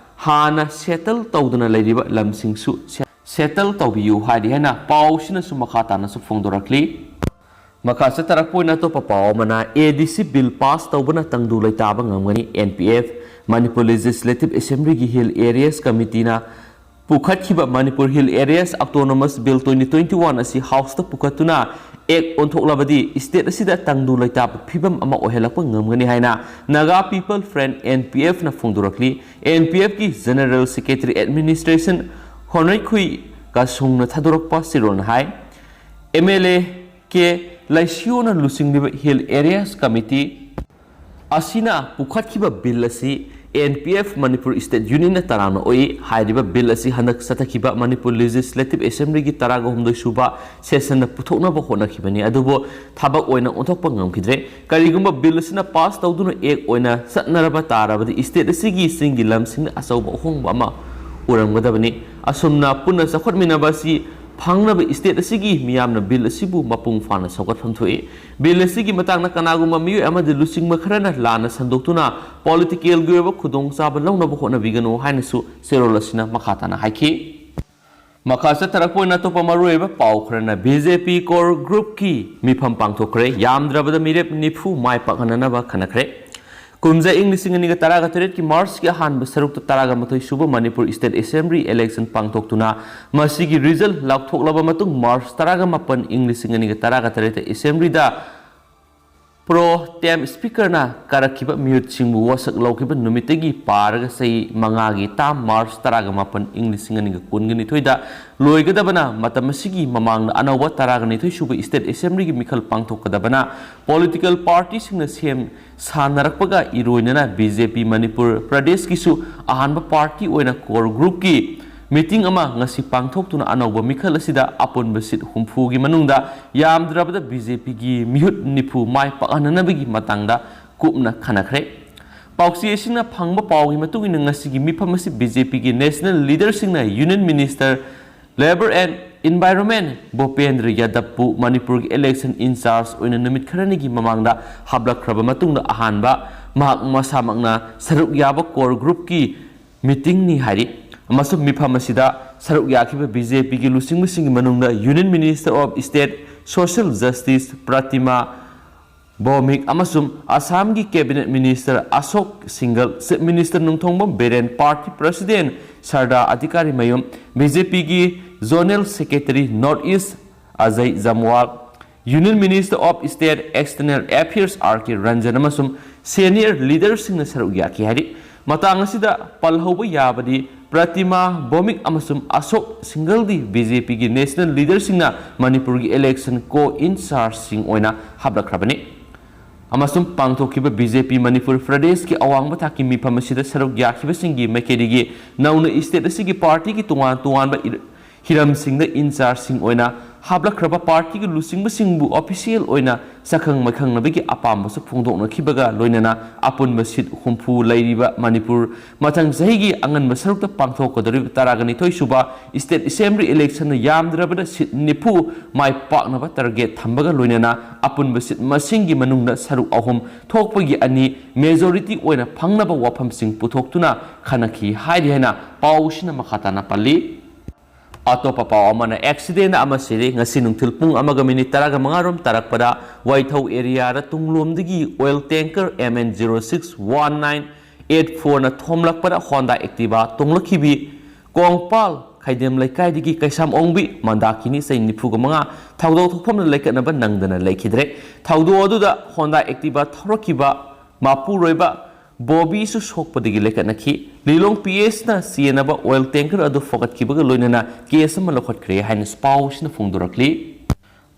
ꯍꯥꯟꯅ ꯁꯦꯇꯜ ꯇꯧꯗꯅ ꯂꯩꯔꯤꯕ ꯂꯝꯁꯤꯡꯁꯨ ꯁꯦ-, ꯁꯦꯇꯜ ꯇꯧꯕꯤꯌꯨ ꯍꯥꯏꯔꯤ ꯍꯥꯏꯅ ꯄꯥꯎꯁꯤꯅꯁꯨ ꯃꯈꯥ ꯇꯥꯅꯁꯨ ꯐꯣꯡꯗꯣꯔꯛꯂꯤ꯫ ꯃꯈꯥ ꯆꯠꯊꯔꯛꯄ ꯑꯣꯏꯅ ꯑꯇꯣꯞꯄ ꯄꯥꯎ ꯑꯃꯅ, ꯑꯦ ꯗꯤ ꯁꯤ ꯕꯤꯜ ꯄꯥꯁ ꯇꯧꯕꯅ ꯇꯪꯗꯨ ꯂꯩꯇꯥꯕ ꯉꯝꯒꯅꯤ꯫ N P F, Manipur legislative ꯑꯦꯁꯦꯝꯕ꯭ꯂꯤꯒꯤ ꯍꯤꯜ ꯑꯦꯔꯤꯌꯥꯁ ꯀꯃꯤꯇꯤꯅ ꯄꯨꯈꯠꯈꯤꯕ Manipur hill areas autonomous bill twenty twenty one ꯑꯁꯤ ꯍꯥꯎꯁꯇ ꯄꯨꯈꯠꯇꯨꯅ ꯑꯦꯛ ꯑꯣꯟꯊꯣꯛꯂꯕꯗꯤ ꯁ꯭ꯇꯦꯠ ꯑꯁꯤꯗ ꯇꯪꯗꯨ ꯂꯩꯇꯥꯕ ꯐꯤꯕꯝ ꯑꯃ ꯑꯣꯏꯍꯜꯂꯛꯄ ꯉꯝꯒꯅꯤ ꯍꯥꯏꯅ Naga people front, N P ꯑꯦꯐꯅ ꯐꯣꯡꯗꯣꯔꯛꯂꯤ꯫ ꯑꯦꯟ ꯄꯤ ꯑꯦꯐꯀꯤ ꯖꯦꯅꯔꯦꯜ ꯁꯦꯀ꯭ꯔꯦꯇꯔꯤ ꯑꯦꯗꯃꯤꯅꯤꯁꯇ꯭ꯔꯦꯁꯟ ꯍꯣꯅꯩꯈꯨꯏ ꯀꯥꯁꯨꯡꯅ ꯊꯥꯗꯣꯔꯛꯄ ꯆꯦꯔꯣꯜꯅ ꯍꯥꯏ꯫ ꯑꯦꯝ ꯑꯦꯜ ꯑꯦ ꯀꯦ ꯂꯩꯁꯤꯌꯣꯅ ꯂꯨꯆꯤꯡꯂꯤꯕ ꯍꯤꯜ ꯑꯦꯔꯤꯌꯥꯁ ꯀꯃꯤꯇꯤ ꯑꯁꯤꯅ ꯄꯨꯈꯠꯈꯤꯕ ꯕꯤꯜ ꯑꯁꯤ N P F Manipur state ꯌꯨꯅꯤꯌꯟꯅ ꯇꯔꯥꯝꯅ ꯑꯣꯛꯏ꯫ ꯍꯥꯏꯔꯤꯕ ꯕꯤꯜ ꯑꯁꯤ ꯍꯟꯗꯛ ꯆꯠꯊꯈꯤꯕ ꯃꯅꯤꯄꯨꯔ ꯂꯦꯖꯤꯁꯂꯦꯇꯤꯚ ꯑꯦꯁꯦꯝꯕ꯭ꯂꯤꯒꯤ ꯇꯔꯥꯒ ꯍꯨꯝꯗꯣꯏ ꯁꯨꯕ ꯁꯦꯁꯟꯗ ꯄꯨꯊꯣꯛꯅꯕ ꯍꯣꯠꯅꯈꯤꯕꯅꯤ, ꯑꯗꯨꯕꯨ ꯊꯕꯛ ꯑꯣꯏꯅ ꯑꯣꯟꯊꯣꯛꯄ ꯉꯝꯈꯤꯗ꯭ꯔꯦ꯫ ꯀꯔꯤꯒꯨꯝꯕ ꯕꯤꯜ ꯑꯁꯤꯅ ꯄꯥꯁ ꯇꯧꯗꯨꯅ ꯑꯦꯛ ꯑꯣꯏꯅ ꯆꯠꯅꯔꯕ ꯇꯥꯔꯕꯗꯤ ꯁ꯭ꯇꯦꯠ ꯑꯁꯤꯒꯤ ꯆꯤꯡꯒꯤ ꯂꯝꯁꯤꯡꯗ ꯑꯆꯧꯕ ꯑꯍꯣꯡꯕ ꯑꯃ ꯎꯔꯝꯒꯗꯕꯅꯤ꯫ ꯑꯁꯨꯝꯅ ꯄꯨꯟꯅ ꯆꯥꯎꯈꯠꯃꯤꯟꯅꯕ ꯑꯁꯤ ꯐꯪꯅꯕ ꯁ꯭ꯇꯦꯠ ꯑꯁꯤꯒꯤ ꯃꯤꯌꯥꯝꯅ ꯕꯤꯜ ꯑꯁꯤꯕꯨ ꯃꯄꯨꯡ ꯐꯥꯅ ꯁꯧꯒꯠꯐꯝ ꯊꯣꯛꯏ꯫ ꯕꯤꯜ ꯑꯁꯤꯒꯤ ꯃꯇꯥꯡꯗ ꯀꯅꯥꯒꯨꯝꯕ ꯃꯤꯑꯣꯏ ꯑꯃꯗꯤ ꯂꯨꯆꯤꯡꯕ ꯈꯔꯅ ꯂꯥꯟꯅ ꯁꯟꯗꯣꯛꯇꯨꯅ ꯄꯣꯂꯤꯇꯤꯀꯦꯜꯒꯤ ꯑꯣꯏꯕ ꯈꯨꯗꯣꯡꯆꯥꯕ ꯂꯧꯅꯕ ꯍꯣꯠꯅꯕꯤꯒꯅꯨ ꯍꯥꯏꯅꯁꯨ ꯆꯦꯔꯣꯜ ꯑꯁꯤꯅ ꯃꯈꯥ ꯇꯥꯅ ꯍꯥꯏꯈꯤ꯫ ꯃꯈꯥ ꯆꯠꯊꯔꯛꯄ ꯑꯣꯏꯅ ꯑꯇꯣꯞꯄ ꯃꯔꯨꯑꯣꯏꯕ ꯄꯥꯎ ꯈꯔꯅ, ꯕꯤ ꯖꯦ ꯄꯤ ꯀꯣꯔ ꯒ꯭ꯔꯨꯞꯀꯤ ꯃꯤꯐꯝ ꯄꯥꯡꯊꯣꯛꯈ꯭ꯔꯦ꯫ ꯌꯥꯝꯗ꯭ꯔꯕꯗ ꯃꯤꯔꯦꯞ ꯅꯤꯐꯨ ꯃꯥꯏ ꯄꯥꯛꯍꯟꯅꯅꯕ ꯈꯟꯅꯈ꯭ꯔꯦ꯫ ꯀꯨꯝꯖꯥ ꯏꯪ ꯂꯤꯁꯤꯡ ꯑꯅꯤꯒ ꯇꯔꯥꯒ ꯇꯔꯦꯠꯀꯤ ꯃꯥꯔꯆꯀꯤ ꯑꯍꯥꯟꯕ ꯁꯔꯨꯛꯇ ꯇꯔꯥꯒ ꯃꯥꯊꯣꯏ ꯁꯨꯕ ꯃꯅꯤꯄꯨꯔ ꯁ꯭ꯇꯦꯠ ꯑꯦꯁꯦꯝꯕ꯭ꯂꯤ ꯏꯂꯦꯛꯁꯟ ꯄꯥꯡꯊꯣꯛꯇꯨꯅ ꯃꯁꯤꯒꯤ ꯔꯤꯖꯜ ꯂꯥꯎꯊꯣꯛꯂꯕ ꯃꯇꯨꯡ ꯃꯥꯔꯆ ꯇꯔꯥꯒ ꯃꯥꯄꯟ ꯏꯪ ꯂꯤꯁꯤꯡ ꯑꯅꯤꯒ ꯇꯔꯥꯒ ꯇꯔꯦꯠꯇ ꯑꯦꯁꯦꯝꯕ꯭ꯂꯤꯗ ꯄ꯭ꯔꯣ ꯇꯦꯝ ꯁ꯭ꯄꯤꯀꯔꯅ ꯀꯥꯔꯛꯈꯤꯕ ꯃꯤꯍꯨꯠꯁꯤꯡꯕꯨ ꯋꯥꯁꯛ ꯂꯧꯈꯤꯕ ꯅꯨꯃꯤꯠꯇꯒꯤ ꯄꯥꯔꯒ ꯆꯍꯤ ꯃꯉꯥꯒꯤ ꯇꯥꯝ ꯃꯥꯔꯆ ꯇꯔꯥꯒ ꯃꯥꯄꯟ ꯏꯪ ꯂꯤꯁꯤꯡ ꯑꯅꯤꯒ ꯀꯨꯟꯒ ꯅꯤꯊꯣꯏꯗ ꯂꯣꯏꯒꯗꯕꯅ ꯃꯇꯝ ꯑꯁꯤꯒꯤ ꯃꯃꯥꯡꯗ ꯑꯅꯧꯕ ꯇꯔꯥꯒ ꯅꯤꯊꯣꯏ ꯁꯨꯕ ꯁ꯭ꯇꯦꯠ ꯑꯦꯁꯦꯝꯕ꯭ꯂꯤꯒꯤ ꯃꯤꯈꯜ ꯄꯥꯡꯊꯣꯛꯀꯗꯕꯅ ꯄꯣꯂꯤꯇꯤꯀꯦꯜ ꯄꯥꯔꯇꯤꯁꯤꯡꯅ ꯁꯦꯝ ꯁꯥꯟꯅꯔꯛꯄꯒ ꯏꯔꯣꯏꯅꯅ ꯕꯤ ꯖꯦ ꯄꯤ ꯃꯅꯤꯄꯨꯔ ꯄ꯭ꯔꯗꯦꯁꯀꯤꯁꯨ ꯑꯍꯥꯟꯕ ꯄꯥꯔꯇꯤ ꯑꯣꯏꯅ ꯀꯣꯔ ꯒ꯭ꯔꯨꯞꯀꯤ ꯃꯤꯇꯤꯡ ꯑꯃ ꯉꯁꯤ ꯄꯥꯡꯊꯣꯛꯇꯨꯅ ꯑꯅꯧꯕ ꯃꯤꯈꯜ ꯑꯁꯤꯗ ꯑꯄꯨꯟꯕ ꯁꯤꯠ ꯍꯨꯝꯐꯨꯒꯤ ꯃꯅꯨꯡꯗ ꯌꯥꯝꯗ꯭ꯔꯕꯗ ꯕꯤ ꯖꯦ ꯄꯤꯒꯤ ꯃꯤꯍꯨꯠ ꯅꯤꯐꯨ ꯃꯥꯏ ꯄꯥꯛꯍꯟꯅꯅꯕꯒꯤ ꯃꯇꯥꯡꯗ ꯀꯨꯞꯅ ꯈꯟꯅꯈ꯭ꯔꯦ꯫ ꯄꯥꯎꯆꯦꯁꯤꯡꯅ ꯐꯪꯕ ꯄꯥꯎꯒꯤ ꯃꯇꯨꯡ ꯏꯟꯅ ꯉꯁꯤꯒꯤ ꯃꯤꯐꯝ ꯑꯁꯤ ꯕꯤ ꯖꯦ ꯄꯤꯒꯤ ꯅꯦꯁꯅꯦꯜ ꯂꯤꯗꯔꯁꯤꯡꯅ union minister labour and environment Bhupender ꯌꯥꯗꯕꯄꯨ ꯃꯅꯤꯄꯨꯔꯒꯤ ꯏꯂꯦꯛꯁꯟ ꯏꯟꯆꯥꯔꯖ ꯑꯣꯏꯅ ꯅꯨꯃꯤꯠ ꯈꯔꯅꯤꯒꯤ ꯃꯃꯥꯡꯗ ꯍꯥꯞꯂꯛꯈ꯭ꯔꯕ ꯃꯇꯨꯡꯗ ꯑꯍꯥꯟꯕ ꯃꯍꯥꯛ ꯃꯁꯥꯃꯛꯅ ꯁꯔꯨꯛ ꯌꯥꯕ ꯀꯣꯔ ꯒ꯭ꯔꯨꯞꯀꯤ ꯃꯤꯇꯤꯡꯅꯤ ꯍꯥꯏꯔꯤ꯫ ꯑꯃꯁꯨꯡ ꯃꯤꯐꯝ ꯑꯁꯤꯗ ꯁꯔꯨꯛ ꯌꯥꯈꯤꯕ ꯕꯤ ꯖꯦ ꯄꯤꯒꯤ ꯂꯨꯆꯤꯡꯕꯁꯤꯡꯒꯤ ꯃꯅꯨꯡꯗ union minister of state Social Justice Pratima Bhowmik ꯑꯃꯁꯨꯡ ꯑꯁꯥꯝꯒꯤ Cabinet Minister Ashok Singhal, Chief Minister Nongthombam Biren, Party President Sharda Adhikarimayum, BJPꯒꯤ Zonal Secretary North East Ajay ꯖꯝꯋꯥꯜ, Union Minister of State External Affairs R K Ranjan ꯑꯃꯁꯨꯡ senior leaderꯁꯤꯡꯅ ꯁꯔꯨꯛ ꯌꯥꯈꯤ ꯍꯥꯏꯔꯤ꯫ ꯃꯇꯥꯡ ꯑꯁꯤꯗ ꯄꯜꯍꯧꯕ ꯌꯥꯕꯗꯤ, ꯄ꯭ꯔꯇꯤꯃꯥ ꯕꯣꯃꯤꯛ ꯑꯃꯁꯨꯡ ꯑꯁꯣꯛ ꯁꯤꯡꯒꯜꯗꯤ BJPꯒꯤ national leaderꯁꯤꯡꯅ ꯃꯅꯤꯄꯨꯔꯒꯤ election co-inchargeꯁꯤꯡ ꯑꯣꯏꯅ ꯍꯥꯞꯂꯛꯈ꯭ꯔꯕꯅꯤ꯫ ꯑꯃꯁꯨꯡ ꯄꯥꯡꯊꯣꯛꯈꯤꯕ BJP ꯃꯅꯤꯄꯨꯔ ꯄ꯭ꯔꯗꯦꯁꯀꯤ ꯑꯋꯥꯡꯕ ꯊꯥꯛꯀꯤ ꯃꯤꯐꯝ ꯑꯁꯤꯗ ꯁꯔꯨꯛ ꯌꯥꯈꯤꯕꯁꯤꯡꯒꯤ ꯃꯥꯏꯀꯩꯗꯒꯤ ꯅꯧꯅ state ꯑꯁꯤꯒꯤ partyꯒꯤ ꯇꯣꯉꯥꯟ ꯇꯣꯉꯥꯟꯕ ꯏꯔ-, ꯍꯤꯔꯝꯁꯤꯡꯗ inchargeꯁꯤꯡ ꯑꯣꯏꯅ ꯍꯥꯞꯂꯛꯈ꯭ꯔꯕ partyꯒꯤ ꯂꯨꯆꯤꯡꯕꯁꯤꯡꯕꯨ official ꯑꯣꯏꯅ ꯁꯛꯈꯪ ꯃꯥꯏꯈꯪꯅꯕꯒꯤ ꯑꯄꯥꯝꯕꯁꯨ ꯐꯣꯡꯗꯣꯛꯅꯈꯤꯕꯒ ꯂꯣꯏꯅꯅ ꯑꯄꯨꯟꯕ seat ꯍꯨꯝꯐꯨ ꯂꯩꯔꯤꯕ ꯃꯅꯤꯄꯨꯔ ꯃꯊꯪ ꯆꯍꯤꯒꯤ ꯑꯉꯟꯕ ꯁꯔꯨꯛꯇ ꯄꯥꯡꯊꯣꯛꯀꯗꯧꯔꯤꯕ ꯇꯔꯥꯒ ꯅꯤꯊꯣꯏ ꯁꯨꯕ state assembly electionꯗ ꯌꯥꯝꯗ꯭ꯔꯕꯗ seat ꯅꯤꯐꯨ ꯃꯥꯏ ꯄꯥꯛꯅꯕ target ꯊꯝꯕꯒ ꯂꯣꯏꯅꯅ ꯑꯄꯨꯟꯕ seat ꯃꯁꯤꯡꯒꯤ ꯃꯅꯨꯡꯗ ꯁꯔꯨꯛ ꯑꯍꯨꯝ ꯊꯣꯛꯄꯒꯤ ꯑꯅꯤ majority ꯑꯣꯏꯅ ꯐꯪꯅꯕ ꯋꯥꯐꯝꯁꯤꯡ ꯄꯨꯊꯣꯛꯇꯨꯅ ꯈꯟꯅꯈꯤ ꯍꯥꯏꯔꯤ ꯍꯥꯏꯅ ꯄꯥꯎꯁꯤꯅ ꯃꯈꯥ ꯇꯥꯅ ꯄꯜꯂꯤ꯫ ꯑꯇꯣꯞꯄ ꯄꯥꯎ ꯑꯃꯅ, accident ꯑꯃ ꯁꯤꯔꯤ꯫ ꯉꯁꯤ ꯅꯨꯡꯊꯤꯜ ꯄꯨꯡ ꯑꯃꯒ minute ꯇꯔꯥꯒ ꯃꯉꯥ ꯔꯣꯝ ꯇꯥꯔꯛꯄꯗ ꯋꯥꯏꯊꯧ areaꯗ ꯇꯨꯡꯂꯣꯝꯗꯒꯤ oil tanker M N zero six one nine eight fourꯅ ꯊꯣꯝꯂꯛꯄꯗ Honda Activa ꯇꯣꯡꯂꯛꯈꯤꯕꯤ Kongpal ꯈꯩꯗꯦꯝ ꯂꯩꯀꯥꯏꯗꯒꯤ ꯀꯩꯁꯥꯝ ꯑꯣꯡꯕꯤ ꯃꯟꯗꯥꯀꯤꯅꯤ, ꯆꯍꯤ ꯅꯤꯐꯨꯒ ꯃꯉꯥ, ꯊꯧꯗꯣꯛ ꯊꯣꯛꯐꯝꯗ ꯂꯩꯈꯠꯅꯕ ꯅꯪꯗꯅ ꯂꯩꯈꯤꯗ꯭ꯔꯦ꯫ ꯊꯧꯗꯣꯛ ꯑꯗꯨꯗ Honda Activa ꯊꯧꯔꯛꯈꯤꯕ ꯃꯄꯨꯔꯣꯏꯕ ꯕꯣꯕꯤꯁꯨ ꯁꯣꯛꯄꯗꯒꯤ ꯂꯩꯈꯠꯅꯈꯤ꯫ ꯂꯤꯂꯣꯡ PSꯅ ꯆꯦꯟꯅꯕ oil tanker ꯑꯗꯨ ꯐꯒꯠꯈꯤꯕꯒ ꯂꯣꯏꯅꯅ case ꯑꯃ ꯂꯧꯈꯠꯈ꯭ꯔꯦ ꯍꯥꯏꯅ ꯄꯥꯎꯁꯤꯅ ꯐꯣꯡꯗꯣꯔꯛꯂꯤ꯫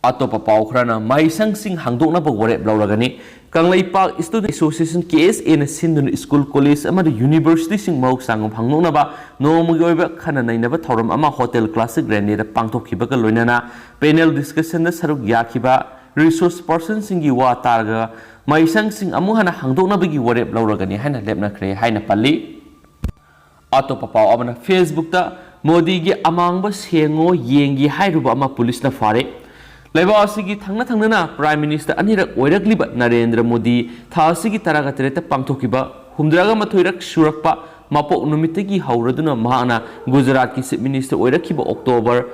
ꯑꯇꯣꯞꯄ ꯄꯥꯎ ꯈꯔꯅ, ꯃꯍꯩꯁꯪꯁꯤꯡ ꯍꯥꯡꯗꯣꯛꯅꯕ ꯋꯥꯔꯦꯞ ꯂꯧꯔꯒꯅꯤ꯫ ꯀꯪꯂꯩꯄꯥꯛ Student Association, KSAꯅ ꯁꯤꯟꯗꯨꯅ school, college ꯑꯃꯗꯤ universityꯁꯤꯡ ꯃꯍꯧꯁꯥꯒꯨꯝ ꯍꯥꯡꯗꯣꯛꯅꯕ ꯅꯣꯡꯃꯒꯤ ꯑꯣꯏꯕ ꯈꯟꯅ ꯅꯩꯅꯕ ꯊꯧꯔꯝ ꯑꯃ Hotel Classic Randyꯗ ꯄꯥꯡꯊꯣꯛꯈꯤꯕꯒ ꯂꯣꯏꯅꯅ panel discussionꯗ ꯁꯔꯨꯛ ꯌꯥꯈꯤꯕ resource personꯁꯤꯡꯒꯤ ꯋꯥ ꯇꯥꯔꯒ ꯃꯍꯩꯁꯪꯁꯤꯡ ꯑꯃꯨꯛ ꯍꯟꯅ ꯍꯥꯡꯗꯣꯛꯅꯕꯒꯤ ꯋꯥꯔꯦꯞ ꯂꯧꯔꯒꯅꯤ ꯍꯥꯏꯅ ꯂꯦꯞꯅꯈ꯭ꯔꯦ ꯍꯥꯏꯅ ꯄꯜꯂꯤ꯫ ꯑꯇꯣꯞꯄ ꯄꯥꯎ ꯑꯃꯅ, Facebookꯇ ꯃꯣꯗꯤꯒꯤ ꯑꯃꯥꯡꯕ ꯁꯦꯡꯉꯣ ꯌꯦꯡꯒꯦ ꯍꯥꯏꯔꯨꯕ ꯑꯃ ꯄꯨꯂꯤꯁꯅ ꯐꯥꯔꯦ꯫ ꯂꯩꯕꯥꯛ ꯑꯁꯤꯒꯤ ꯊꯪꯅ ꯊꯪꯅꯅ Prime Minister ꯑꯅꯤꯔꯛ ꯑꯣꯏꯔꯛꯂꯤꯕ ꯅꯔꯦꯟꯗ꯭ꯔ ꯃꯣꯗꯤ ꯊꯥ ꯑꯁꯤꯒꯤ ꯇꯔꯥꯒ ꯇꯔꯦꯠꯇ ꯄꯥꯡꯊꯣꯛꯈꯤꯕ ꯍꯨꯝꯗ꯭ꯔꯥꯒ ꯃꯥꯊꯣꯏꯔꯛ ꯁꯨꯔꯛꯄ ꯃꯄꯣꯛ ꯅꯨꯃꯤꯠꯇꯒꯤ ꯍꯧꯔꯗꯨꯅ ꯃꯍꯥꯛꯅ ꯒꯨꯖꯔꯥꯠꯀꯤ Chief Minister ꯑꯣꯏꯔꯛꯈꯤꯕ October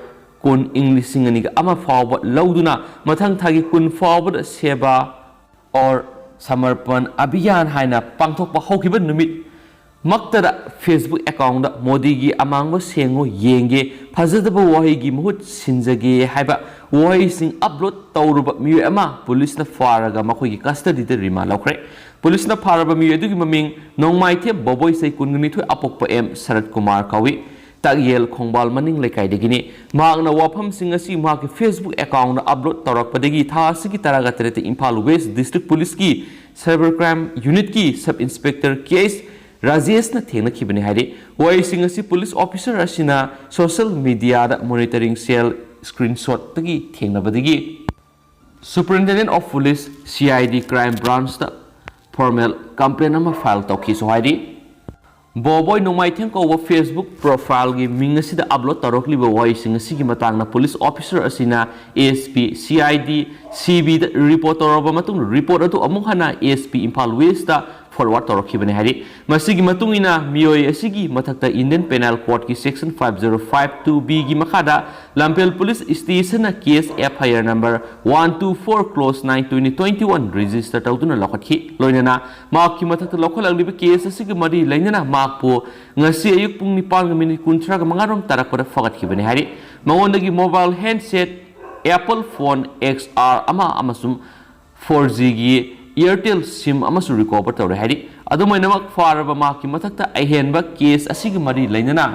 ꯀꯨꯟ ꯏꯪ ꯂꯤꯁꯤꯡ ꯑꯅꯤꯒ ꯑꯃ ꯐꯥꯎꯕ ꯂꯧꯗꯨꯅ ꯃꯊꯪ ꯊꯥꯒꯤ ꯀꯨꯟ ꯐꯥꯎꯕꯗ ꯁꯦꯕꯥ ꯑꯣꯔ ꯁꯃꯔꯄꯟ ꯑꯚꯤꯌꯥꯟ ꯍꯥꯏꯅ ꯄꯥꯡꯊꯣꯛꯄ ꯍꯧꯈꯤꯕ ꯅꯨꯃꯤꯠ ꯃꯛꯇꯗ Facebook account ꯗ "ꯃꯣꯗꯤꯒꯤ ꯑꯃꯥꯡꯕ ꯁꯦꯡꯉꯨ ꯌꯦꯡꯒꯦ, ꯐꯖꯗꯕ ꯋꯥꯍꯩꯒꯤ ꯃꯍꯨꯠ ꯁꯤꯟꯖꯒꯦ" ꯍꯥꯏꯕ ꯋꯥꯍꯩꯁꯤꯡ upload ꯇꯧꯔꯨꯕ ꯃꯤꯑꯣꯏ ꯑꯃ ꯄꯨꯂꯤꯁꯅ ꯐꯥꯔꯒ ꯃꯈꯣꯏꯒꯤ custody ꯗ remand ꯂꯧꯈ꯭ꯔꯦ꯫ ꯄꯨꯂꯤꯁꯅ ꯐꯥꯔꯕ ꯃꯤꯑꯣꯏ ꯑꯗꯨꯒꯤ ꯃꯃꯤꯡ ꯅꯣꯡꯃꯥꯏꯊꯦꯝ ꯕꯣꯕꯣꯏ, ꯆꯍꯤ ꯀꯨꯟꯅꯤꯊꯣꯏ, ꯑꯄꯣꯛꯄ ꯑꯦꯝ ꯁꯔꯠ ꯀꯨꯃꯥꯔ ꯀꯧꯏ꯫ ꯇꯥꯛꯌꯦꯜ ꯈꯣꯡꯕꯥꯜ ꯃꯅꯤꯡ ꯂꯩꯀꯥꯏꯗꯒꯤꯅꯤ꯫ ꯃꯍꯥꯛꯅ ꯋꯥꯐꯝꯁꯤꯡ ꯑꯁꯤ ꯃꯍꯥꯛꯀꯤ Facebook account ꯗ upload ꯇꯧꯔꯛꯄꯗꯒꯤ ꯊꯥ ꯑꯁꯤꯒꯤ ꯇꯔꯥꯒ ꯇꯔꯦꯠꯇ ꯏꯝꯐꯥꯜ West District Police ꯀꯤ Cyber Crime Unit ꯀꯤ Sub Inspector ꯀꯦ ꯑꯦꯁ ꯔꯥꯖꯦꯁꯅ ꯊꯦꯡꯅꯈꯤꯕꯅꯤ ꯍꯥꯏꯔꯤ꯫ ꯋꯥꯍꯩꯁꯤꯡ ꯑꯁꯤ police officer ꯑꯁꯤꯅ social media ꯗ monitoring cell screenshot ꯇꯒꯤ ꯊꯦꯡꯅꯕꯗꯒꯤ Superintendent of Police, C I D Crime Branch ꯇ formal complaint ꯑꯃ file ꯇꯧꯈꯤꯁꯨ ꯍꯥꯏꯔꯤ꯫ ꯕꯣꯕꯣꯏ ꯅꯣꯡꯃꯥꯏꯊꯦꯝ ꯀꯧꯕ Facebook profile ꯒꯤ ꯃꯤꯡ ꯑꯁꯤꯗ upload ꯇꯧꯔꯛꯂꯤꯕ ꯋꯥꯍꯩꯁꯤꯡ ꯑꯁꯤꯒꯤ ꯃꯇꯥꯡꯗ police officer ꯑꯁꯤꯅ S P, C I D, C B the report ꯇꯧꯔꯕ ꯃꯇꯨꯡꯗ report ꯑꯗꯨ ꯑꯃꯨꯛ ꯍꯟꯅ S P ꯏꯝꯐꯥꯜ West ꯇ forward ꯇꯧꯔꯛꯈꯤꯕꯅꯤ ꯍꯥꯏꯔꯤ꯫ ꯃꯁꯤꯒꯤ ꯃꯇꯨꯡ ꯏꯟꯅ ꯃꯤꯑꯣꯏ ꯑꯁꯤꯒꯤ ꯃꯊꯛꯇ Indian Penal Code ꯀꯤ Section five zero five two B ꯒꯤ ꯃꯈꯥꯗ ꯂꯝꯐꯦꯜ Police Station ꯅ case F I R number one two four clause nine twenty twenty one register ꯇꯧꯗꯨꯅ ꯂꯧꯈꯠꯈꯤ꯫ ꯂꯣꯏꯅꯅ ꯃꯍꯥꯛꯀꯤ ꯃꯊꯛꯇ ꯂꯧꯈꯠꯂꯛꯂꯤꯕ case ꯑꯁꯤꯒ ꯃꯔꯤ ꯂꯩꯅꯅ ꯃꯍꯥꯛꯄꯨ ꯉꯁꯤ ꯑꯌꯨꯛ ꯄꯨꯡ ꯅꯤꯄꯥꯟꯒ minute ꯀꯨꯟꯊ꯭ꯔꯥꯒ ꯃꯉꯥ ꯔꯣꯝ ꯇꯥꯔꯛꯄꯗ ꯐꯥꯒꯠꯈꯤꯕꯅꯤ ꯍꯥꯏꯔꯤ꯫ ꯃꯉꯣꯟꯗꯒꯤ mobile handset, Apple phone X R ꯑꯃ ꯑꯃꯁꯨꯡ four G ꯒꯤ Airtel SIM ꯑꯃꯁꯨ recover ꯇꯧꯔꯦ ꯍꯥꯏꯔꯤ꯫ ꯑꯗꯨꯝ ꯑꯣꯏꯅꯃꯛ, ꯐꯥꯔꯕ ꯃꯍꯥꯛꯀꯤ ꯃꯊꯛꯇ ꯑꯍꯦꯟꯕ case ꯑꯁꯤꯒ ꯃꯔꯤ ꯂꯩꯅꯅ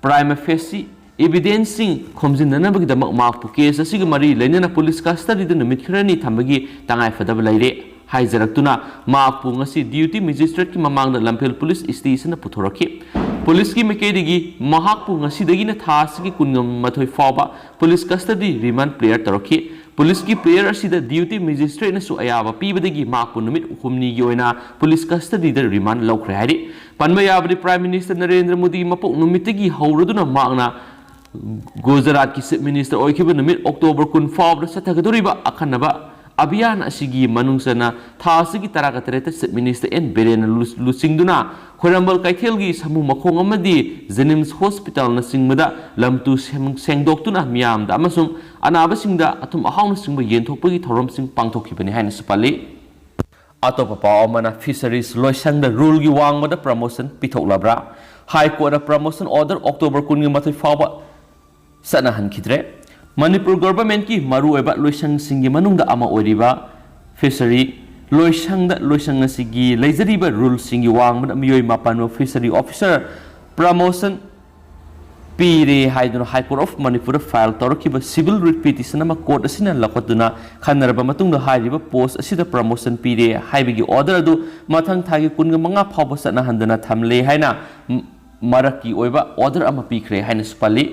prima facie evidence ꯁꯤꯡ ꯈꯣꯝꯖꯤꯟꯅꯅꯕꯒꯤꯗꯃꯛ ꯃꯍꯥꯛꯄꯨ case ꯑꯁꯤꯒ ꯃꯔꯤ ꯂꯩꯅꯅ police custody ꯗ ꯅꯨꯃꯤꯠ ꯈꯔꯅꯤ ꯊꯝꯕꯒꯤ ꯇꯉꯥꯏꯐꯗꯕ ꯂꯩꯔꯦ ꯍꯥꯏꯖꯔꯛꯇꯨꯅ ꯃꯍꯥꯛꯄꯨ ꯉꯁꯤ duty magistrate ꯀꯤ ꯃꯃꯥꯡꯗ ꯂꯝꯐꯦꯜ Police Station ꯗ ꯄꯨꯊꯣꯔꯛꯈꯤ꯫ Police ꯀꯤ ꯃꯥꯏꯀꯩꯗꯒꯤ ꯃꯍꯥꯛꯄꯨ ꯉꯁꯤꯗꯒꯤꯅ ꯊꯥ ꯑꯁꯤꯒꯤ ꯀꯨꯟꯃꯥꯊꯣꯏ ꯐꯥꯎꯕ police custody remand prayer ꯇꯧꯔꯛꯈꯤ꯫ Police ꯀꯤ prayer ꯑꯁꯤꯗ duty magistrate ꯅꯁꯨ ꯑꯌꯥꯕ ꯄꯤꯕꯗꯒꯤ ꯃꯍꯥꯛꯄꯨ ꯅꯨꯃꯤꯠ ꯍꯨꯝꯅꯤꯒꯤ ꯑꯣꯏꯅ police custody ꯗ remand ꯂꯧꯈ꯭ꯔꯦ ꯍꯥꯏꯔꯤ꯫ ꯄꯟꯕ ꯌꯥꯕꯗꯤ, Prime Minister ꯅꯔꯦꯟꯗ꯭ꯔ ꯃꯣꯗꯤꯒꯤ ꯃꯄꯣꯛ ꯅꯨꯃꯤꯠꯇꯒꯤ ꯍꯧꯔꯗꯨꯅ ꯃꯍꯥꯛꯅ ꯒꯨꯖꯔꯥꯠꯀꯤ Chief Minister ꯑꯣꯏꯈꯤꯕ ꯅꯨꯃꯤꯠ October ꯀꯨꯟ ꯐꯥꯎꯕꯗ ꯆꯠꯊꯒꯗꯧꯔꯤꯕ ꯑꯈꯟꯅꯕ ꯑꯚꯤꯌꯥꯟ ꯑꯁꯤꯒꯤ ꯃꯅꯨꯡ ꯆꯟꯅ ꯊꯥ ꯑꯁꯤꯒꯤ ꯇꯔꯥꯒ ꯇꯔꯦꯠꯇ Chief Minister ꯑꯦꯟ ꯕꯤꯔꯦꯟꯅ ꯂꯨ-, ꯂꯨꯆꯤꯡꯗꯨꯅ ꯈꯣꯏꯔꯝꯕꯜ ꯀꯩꯊꯦꯜꯒꯤ ꯁꯃꯨ ꯃꯈꯣꯡ ꯑꯃꯗꯤ JNIMS Hospitalꯅꯆꯤꯡꯕꯗ ꯂꯝ ꯇꯨ ꯁꯦꯝ-, ꯁꯦꯡꯗꯣꯛꯇꯨꯅ ꯃꯤꯌꯥꯝꯗ ꯑꯃꯁꯨꯡ ꯑꯅꯥꯕꯁꯤꯡꯗ ꯑꯊꯨꯝ ꯑꯍꯥꯎꯅꯆꯤꯡꯕ ꯌꯦꯟꯊꯣꯛꯄꯒꯤ ꯊꯧꯔꯝꯁꯤꯡ ꯄꯥꯡꯊꯣꯛꯈꯤꯕꯅꯤ ꯍꯥꯏꯅꯁꯨ ꯄꯜꯂꯤ꯫ ꯑꯇꯣꯞꯄ ꯄꯥꯎ ꯑꯃꯅ, Fisheries ꯂꯣꯏꯁꯪꯗ ꯔꯨꯜꯒꯤ ꯋꯥꯡꯃꯗ promotion ꯄꯤꯊꯣꯛꯂꯕ꯭ꯔꯥ? High Courtꯅ promotion order October ꯀꯨꯟꯒ ꯃꯥꯊꯣꯏ ꯐꯥꯎꯕ ꯆꯠꯅꯍꯟꯈꯤꯗ꯭ꯔꯦ꯫ ꯃꯅꯤꯄꯨꯔ governmentꯀꯤ ꯃꯔꯨꯑꯣꯏꯕ ꯂꯣꯏꯁꯪꯁꯤꯡꯒꯤ ꯃꯅꯨꯡꯗ ꯑꯃ ꯑꯣꯏꯔꯤꯕ Fishery ꯂꯣꯏꯁꯪꯗ ꯂꯣꯏꯁꯪ ꯑꯁꯤꯒꯤ ꯂꯩꯖꯔꯤꯕ ꯔꯨꯜꯁꯤꯡꯒꯤ ꯋꯥꯡꯃꯗ ꯃꯤꯑꯣꯏ ꯃꯥꯄꯟꯕꯨ Fishery Officer promotion ꯄꯤꯔꯦ ꯍꯥꯏꯗꯨꯅ High Court of ꯃꯅꯤꯄꯨꯔꯗ file ꯇꯧꯔꯛꯈꯤꯕ civil writ petition ꯑꯃ court ꯑꯁꯤꯅ ꯂꯧꯈꯠꯇꯨꯅ ꯈꯟꯅꯔꯕ ꯃꯇꯨꯡꯗ ꯍꯥꯏꯔꯤꯕ post ꯑꯁꯤꯗ promotion ꯄꯤꯔꯦ ꯍꯥꯏꯕꯒꯤ order ꯑꯗꯨ ꯃꯊꯪ ꯊꯥꯒꯤ ꯀꯨꯟꯒ ꯃꯉꯥ ꯐꯥꯎꯕ ꯆꯠꯅꯍꯟꯗꯅ ꯊꯝꯂꯦ ꯍꯥꯏꯅ ꯃ-, ꯃꯔꯛꯀꯤ ꯑꯣꯏꯕ order ꯑꯃ ꯄꯤꯈ꯭ꯔꯦ ꯍꯥꯏꯅꯁꯨ ꯄꯜꯂꯤ꯫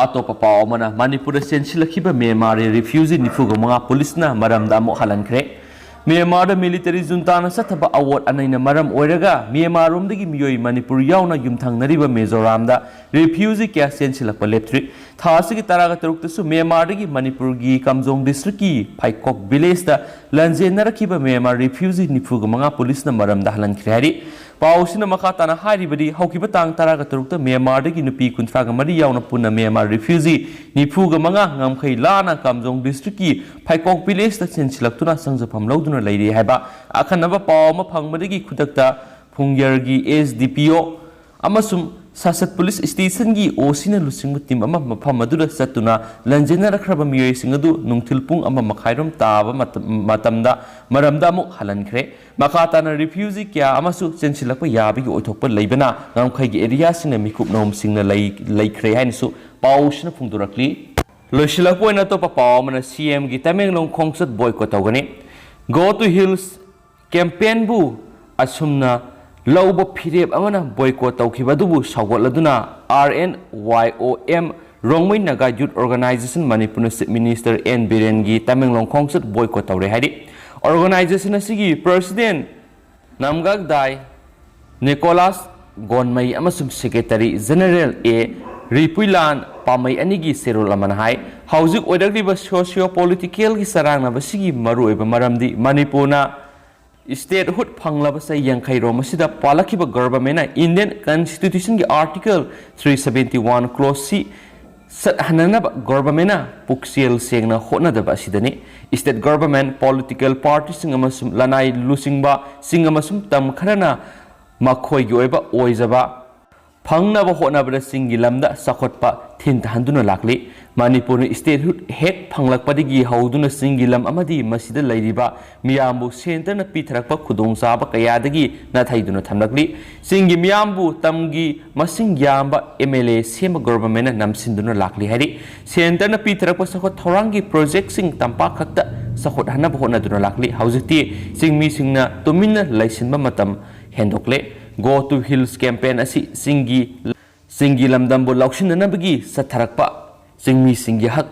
ꯑꯇꯣꯞꯄ ꯄꯥꯎ ꯑꯃꯅ, ꯃꯅꯤꯄꯨꯔꯗ ꯆꯦꯟꯁꯤꯜꯂꯛꯈꯤꯕ ꯃ꯭ꯌꯥꯟꯃꯥꯔꯒꯤ refugee ꯅꯤꯐꯨꯒ ꯃꯉꯥ ꯄꯨꯂꯤꯁꯅ ꯃꯔꯝꯗ ꯑꯃꯨꯛ ꯍꯜꯍꯟꯈ꯭ꯔꯦ꯫ ꯃ꯭ꯌꯥꯟꯃꯥꯔꯗ military juntaꯅ ꯆꯠꯊꯕ ꯑꯋꯣꯠ ꯑꯅꯩꯅ ꯃꯔꯝ ꯑꯣꯏꯔꯒ ꯃ꯭ꯌꯥꯟꯃꯥꯔꯔꯣꯝꯗꯒꯤ ꯃꯤꯑꯣꯏ ꯃꯅꯤꯄꯨꯔ ꯌꯥꯎꯅ ꯌꯨꯝꯊꯪꯅꯔꯤꯕ ꯃꯤꯖꯣꯔꯥꯝꯗ refugee ꯀꯌꯥ ꯆꯦꯟꯁꯤꯜꯂꯛꯄ ꯂꯦꯞꯇ꯭ꯔꯤ꯫ ꯊꯥ ꯑꯁꯤꯒꯤ ꯇꯔꯥꯒ ꯇꯔꯨꯛꯇꯁꯨ ꯃ꯭ꯌꯥꯟꯃꯥꯔꯗꯒꯤ ꯃꯅꯤꯄꯨꯔꯒꯤ ꯀꯥꯝꯖꯣꯡ districtꯀꯤ ꯐꯩꯀꯣꯛ villageꯇ ꯂꯥꯟꯖꯦꯟꯅꯔꯛꯈꯤꯕ ꯃ꯭ꯌꯥꯟꯃꯥꯔ refugee ꯅꯤꯐꯨꯒ ꯃꯉꯥ ꯄꯨꯂꯤꯁꯅ ꯃꯔꯝꯗ ꯍꯜꯍꯟꯈ꯭ꯔꯦ ꯍꯥꯏꯔꯤ꯫ ꯄꯥꯎꯁꯤꯅ ꯃꯈꯥ ꯇꯥꯅ ꯍꯥꯏꯔꯤꯕꯗꯤ, ꯍꯧꯈꯤꯕ ꯇꯥꯡ ꯇꯔꯥꯒ ꯇꯔꯨꯛꯇ ꯃ꯭ꯌꯥꯟꯃꯥꯔꯗꯒꯤ ꯅꯨꯄꯤ ꯀꯨꯟꯊ꯭ꯔꯥꯒ ꯃꯔꯤ ꯌꯥꯎꯅ ꯄꯨꯟꯅ ꯃ꯭ꯌꯥꯟꯃꯥꯔ refugee ꯅꯤꯐꯨꯒ ꯃꯉꯥ ꯉꯝꯈꯩ ꯂꯥꯟꯅ ꯀꯥꯝꯖꯣꯡ districtꯀꯤ ꯐꯩꯀꯣꯛ villageꯇ ꯆꯦꯟꯁꯤꯜꯂꯛꯇꯨꯅ ꯆꯪꯖꯐꯝ ꯂꯧꯗꯨꯅ ꯂꯩꯔꯤ ꯍꯥꯏꯕ ꯑꯈꯟꯅꯕ ꯄꯥꯎ ꯑꯃ ꯐꯪꯕꯗꯒꯤ ꯈꯨꯗꯛꯇ ꯐꯨꯡꯌꯔꯒꯤ S D P O ꯑꯃꯁꯨꯡ ꯁꯥꯁꯠ police stationꯒꯤ OCꯅ ꯂꯨꯆꯤꯡꯕ team ꯑꯃ ꯃꯐꯝ ꯑꯗꯨꯗ ꯆꯠꯇꯨꯅ ꯂꯥꯟꯖꯦꯟꯅꯔꯛꯈ꯭ꯔꯕ ꯃꯤꯑꯣꯏꯁꯤꯡ ꯑꯗꯨ ꯅꯨꯡꯊꯤꯜ ꯄꯨꯡ ꯑꯃ ꯃꯈꯥꯏꯔꯣꯝ ꯇꯥꯕ ꯃꯇꯝ, ꯃꯇꯝꯗ ꯃꯔꯝꯗ ꯑꯃꯨꯛ ꯍꯜꯍꯟꯈ꯭ꯔꯦ꯫ ꯃꯈꯥ ꯇꯥꯅ refugee ꯀꯌꯥ ꯑꯃꯁꯨ ꯆꯦꯟꯁꯤꯜꯂꯛꯄ ꯌꯥꯕꯒꯤ ꯑꯣꯏꯊꯣꯛꯄ ꯂꯩꯕꯅ ꯉꯝꯈꯩꯒꯤ areaꯁꯤꯡꯅ ꯃꯤꯀꯨꯞ ꯅꯣꯝꯁꯤꯡꯅ ꯂꯩ-, ꯂꯩꯈ꯭ꯔꯦ ꯍꯥꯏꯅꯁꯨ ꯄꯥꯎꯁꯤꯅ ꯐꯣꯡꯗꯣꯔꯛꯂꯤ꯫ ꯂꯣꯏꯁꯤꯜꯂꯛꯄ ꯑꯣꯏꯅ ꯑꯇꯣꯞꯄ ꯄꯥꯎ ꯑꯃꯅ, CMꯒꯤ ꯇꯃꯦꯡꯂꯣꯡ ꯈꯣꯡꯆꯠ boycott ꯇꯧꯒꯅꯤ꯫ Go to Hills campaignꯕꯨ ꯑꯁꯨꯝꯅ ꯂꯧꯕ ꯐꯤꯔꯦꯞ ꯑꯃꯅ boycott ꯇꯧꯈꯤꯕ ꯑꯗꯨꯕꯨ ꯁꯧꯒꯠꯂꯗꯨꯅ R N Y O M, Rongmei Naga Youth Organization ꯃꯅꯤꯄꯨꯔꯅ Chief Minister ꯑꯦꯟ ꯕꯤꯔꯦꯟꯒꯤ ꯇꯃꯦꯡꯂꯣꯡ ꯈꯣꯡꯆꯠ boycott ꯇꯧꯔꯦ ꯍꯥꯏꯔꯤ꯫ Organization ꯑꯁꯤꯒꯤ president ꯅꯝꯒꯥꯛꯗꯥꯏ ꯅꯤꯀꯣꯂꯥꯁ ꯒꯣꯟꯃꯩ ꯑꯃꯁꯨꯡ secretary general A ꯔꯤꯄꯨꯏꯂꯥꯟ ꯄꯥꯝꯃꯩ ꯑꯅꯤꯒꯤ ꯆꯦꯔꯣꯜ ꯑꯃꯅ ꯍꯥꯏ, ꯍꯧꯖꯤꯛ ꯑꯣꯏꯔꯛꯂꯤꯕ socio political ꯒꯤ ꯆꯔꯥꯡꯅꯕꯁꯤꯒꯤ ꯃꯔꯨꯑꯣꯏꯕ ꯃꯔꯝꯗꯤ ꯃꯅꯤꯄꯨꯔꯅ statehood ꯐꯪꯂꯕ ꯆꯍꯤ ꯌꯥꯡꯈꯩ ꯔꯣꯝ ꯑꯁꯤꯗ ꯄꯥꯜꯂꯛꯈꯤꯕ government ꯅ Indian Constitution ꯒꯤ Article three seventy one clause C ꯆꯠꯍꯟꯅꯅꯕ government ꯅ ꯄꯨꯛꯆꯦꯜ ꯁꯦꯡꯅ ꯍꯣꯠꯅꯗꯕ ꯑꯁꯤꯗꯅꯤ꯫ State government, political party ꯁꯤꯡ ꯑꯃꯁꯨꯡ ꯂꯅꯥꯏ ꯂꯨꯆꯤꯡꯕꯁꯤꯡ ꯑꯃꯁꯨꯡ ꯇꯝ ꯈꯔꯅ ꯃꯈꯣꯏꯒꯤ ꯑꯣꯏꯕ ꯑꯣꯏꯖꯕ ꯐꯪꯅꯕ ꯍꯣꯠꯅꯕꯗ ꯆꯤꯡꯒꯤ ꯂꯝꯗ ꯆꯥꯎꯈꯠꯄ ꯊꯤꯟꯊꯍꯟꯗꯨꯅ ꯂꯥꯛꯂꯤ꯫ ꯃꯅꯤꯄꯨꯔꯅ statehood ꯍꯦꯛ ꯐꯪꯂꯛꯄꯗꯒꯤ ꯍꯧꯗꯨꯅ ꯆꯤꯡꯒꯤ ꯂꯝ ꯑꯃꯗꯤ ꯃꯁꯤꯗ ꯂꯩꯔꯤꯕ ꯃꯤꯌꯥꯝꯕꯨ centre ꯅ ꯄꯤꯊꯔꯛꯄ ꯈꯨꯗꯣꯡꯆꯥꯕ ꯀꯌꯥꯗꯒꯤ ꯅꯥꯊꯩꯗꯨꯅ ꯊꯝꯂꯛꯂꯤ꯫ ꯆꯤꯡꯒꯤ ꯃꯤꯌꯥꯝꯕꯨ ꯇꯝꯒꯤ ꯃꯁꯤꯡ ꯌꯥꯝꯕ M L A ꯁꯦꯝꯕ government ꯅ ꯅꯝꯁꯤꯟꯗꯨꯅ ꯂꯥꯛꯂꯤ ꯍꯥꯏꯔꯤ꯫ Centre ꯅ ꯄꯤꯊꯔꯛꯄ ꯆꯥꯎꯈꯠ ꯊꯧꯔꯥꯡꯒꯤ project ꯁꯤꯡ ꯇꯝꯄꯥꯛ ꯈꯛꯇ ꯆꯥꯎꯈꯠꯍꯟꯅꯕ ꯍꯣꯠꯅꯗꯨꯅ ꯂꯥꯛꯂꯤ꯫ ꯍꯧꯖꯤꯛꯇꯤ ꯆꯤꯡꯃꯤꯁꯤꯡꯅ ꯇꯨꯃꯤꯟꯅ ꯂꯩꯁꯤꯟꯕ ꯃꯇꯝ ꯍꯦꯟꯗꯣꯛꯂꯦ꯫ Go to Hills campaign ꯑꯁꯤ ꯆꯤꯡꯒꯤ, ꯆꯤꯡꯒꯤ ꯂꯝꯗꯝꯕꯨ ꯂꯧꯁꯤꯟꯅꯅꯕꯒꯤ ꯆꯠꯊꯔꯛꯄ ꯆꯤꯡꯃꯤꯁꯤꯡꯒꯤ ꯍꯛ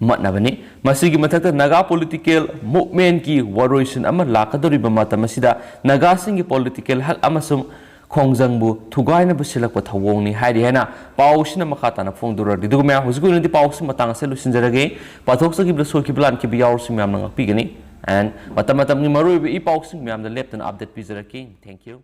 ꯃꯠꯅꯕꯅꯤ꯫ ꯃꯁꯤꯒꯤ ꯃꯊꯛꯇ ꯅꯥꯒꯥ political movement ꯀꯤ ꯋꯥꯔꯣꯏꯁꯤꯟ ꯑꯃ ꯂꯥꯛꯀꯗꯧꯔꯤꯕ ꯃꯇꯝ ꯑꯁꯤꯗ ꯅꯥꯒꯥꯁꯤꯡꯒꯤ political ꯍꯛ ꯑꯃꯁꯨꯡ ꯈꯣꯡꯖꯪꯕꯨ ꯊꯨꯒꯥꯏꯅꯕ ꯁꯤꯜꯂꯛꯄ ꯊꯧꯑꯣꯡꯅꯤ ꯍꯥꯏꯔꯤ ꯍꯥꯏꯅ ꯄꯥꯎꯁꯤꯅ ꯃꯈꯥ ꯇꯥꯅ ꯐꯣꯡꯗꯣꯔꯛꯂꯤ꯫ ꯑꯗꯨꯒ ꯃꯌꯥꯝ, ꯍꯧꯖꯤꯛꯀꯤ ꯑꯣꯏꯅꯗꯤ ꯄꯥꯎꯁꯤ ꯃꯇꯥꯡ ꯑꯁꯤꯗ ꯂꯣꯏꯁꯤꯟꯖꯔꯒꯦ꯫ ꯄꯥꯊꯣꯛꯆꯈꯤꯕꯗ ꯁꯣꯏꯈꯤꯕ ꯂꯥꯟꯈꯤꯕ ꯌꯥꯎꯔꯁꯨ ꯃꯌꯥꯝꯅ ꯉꯥꯛꯄꯤꯒꯅꯤ꯫ And ꯃꯇꯝ ꯃꯇꯝꯒꯤ ꯃꯔꯨꯑꯣꯏꯕ ꯏ ꯄꯥꯎꯁꯤꯡ ꯃꯌꯥꯝꯗ ꯂꯦꯞꯇꯅ update ꯄꯤꯖꯔꯛꯀꯦ꯫ Thank you꯫